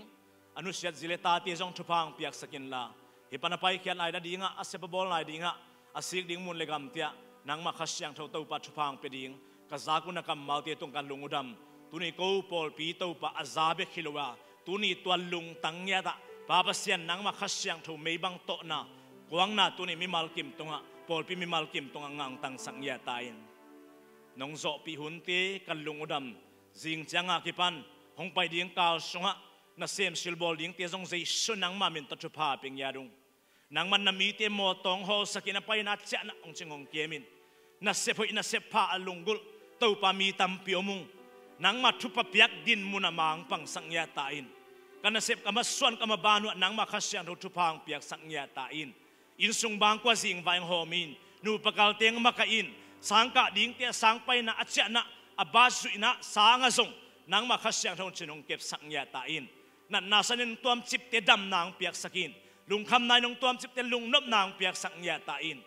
a nusiat zi le tate zong thupha hong piaksak inla, hih pan a paikhiat lai nadingah, a sep a bawl lai dingah, a sik ding mun le gamte ah nangmah Kha Siangtho Topa thupha hong pia ding ka zak uh na kammalte tung ka lung uh dam. Tuni ko pawlpi Topa a za bek hi lo a, tuni tua lungtang ngiatah Pa Pasian nangmah Kha Siangtho meibang tawhna kuangna tuni mimal kim tungah, pawlpi mimal kim tungah ngangtangsak ngiat ta in. Nong zawhpih hunte ka lung uh dam. Zing cianga kipan hong pai ding kal sungah nasem silbawl dingte zong Jesu nangmah min tawh thupha pia ngiat ung. Nangman na mite mawtaw hong hawlsakin a paina ciahna hong cing hong kem in. Nasep hoih nasep pha a lunggulh Topa mi tampi om ung. Nangmah thupha piak din munah mangpangsak ngiat ta in. Ka nasep ka masuan ka maban uh ah nangmah Kha Siangtho thupha hong piaksak ngiat ta in. Innsung bangkua zingvai hong hawm in. Nupa kalte hong makaih in. Sangkah dingte a sangpaina a ciahna a bat zuihna sangah zong nangmah Kha Siangtho cin hong kepsak ngiat ta in. Natna sanin hong tuamcipte damna hong piaksak in. Lungkhamna in hong tuamcipte lungnopna hong piaksak ngiat ta in.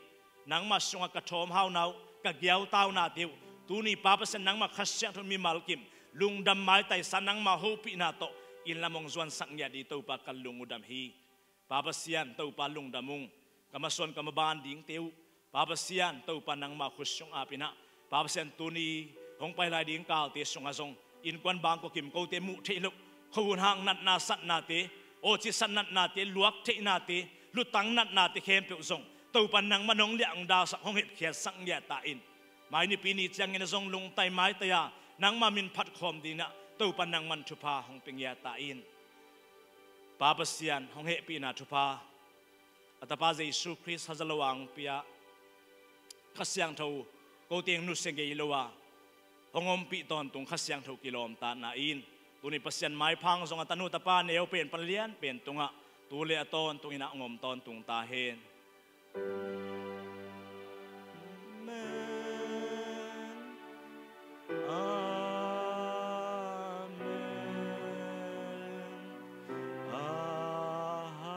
Nangmah sungah ka thawmhauna uh, ka giautaunate uh tuni Pa Pasian nangmah Kha Siangtho mimal kim lungdam maitaisa nangmah hopihna tawh inn lam hong zuansak ngiat dih Topa ka lung uh dam hi. Pa Pasian Topa lungdam ung. ka masuan ka maban dingte uh, Pa Pasian, Topa nangmah khut sung apin ah, Pa Pasian, tuni hong pai lai ding kalte sungah zong innkuan bangkua kim kote muh theih loh, khuahun hang natna satnate, awcitsat natnate, luak theihnate, lutang natnate khempeuh zong Topa nangmah nong liah hong dalsak, hong hepkhiatsak ngiat ta in. Mai nipi ni ciangin a zong lungtai maitai a nangmah min phat khawm dingin ah Topa nangman thupha hong pia ngiat ta in. Pa Pasian, hong hehpihna thupha a Tapa Jesu Khrist haza lo a hong pia Kha Siangtho, ko teng nusia ngei lo a hong ompih tawntung Kha Siangtho kilawmtatna in, tuni Pasian maipha hong zong a tanu tapa neu pen pan lian pen tungah tu le a tawntungin ah hong om tawntung ta hen. Amen. Amen. Aha,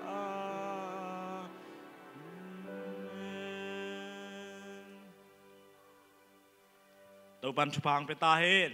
amen. Topan thupha hong pia ta hen.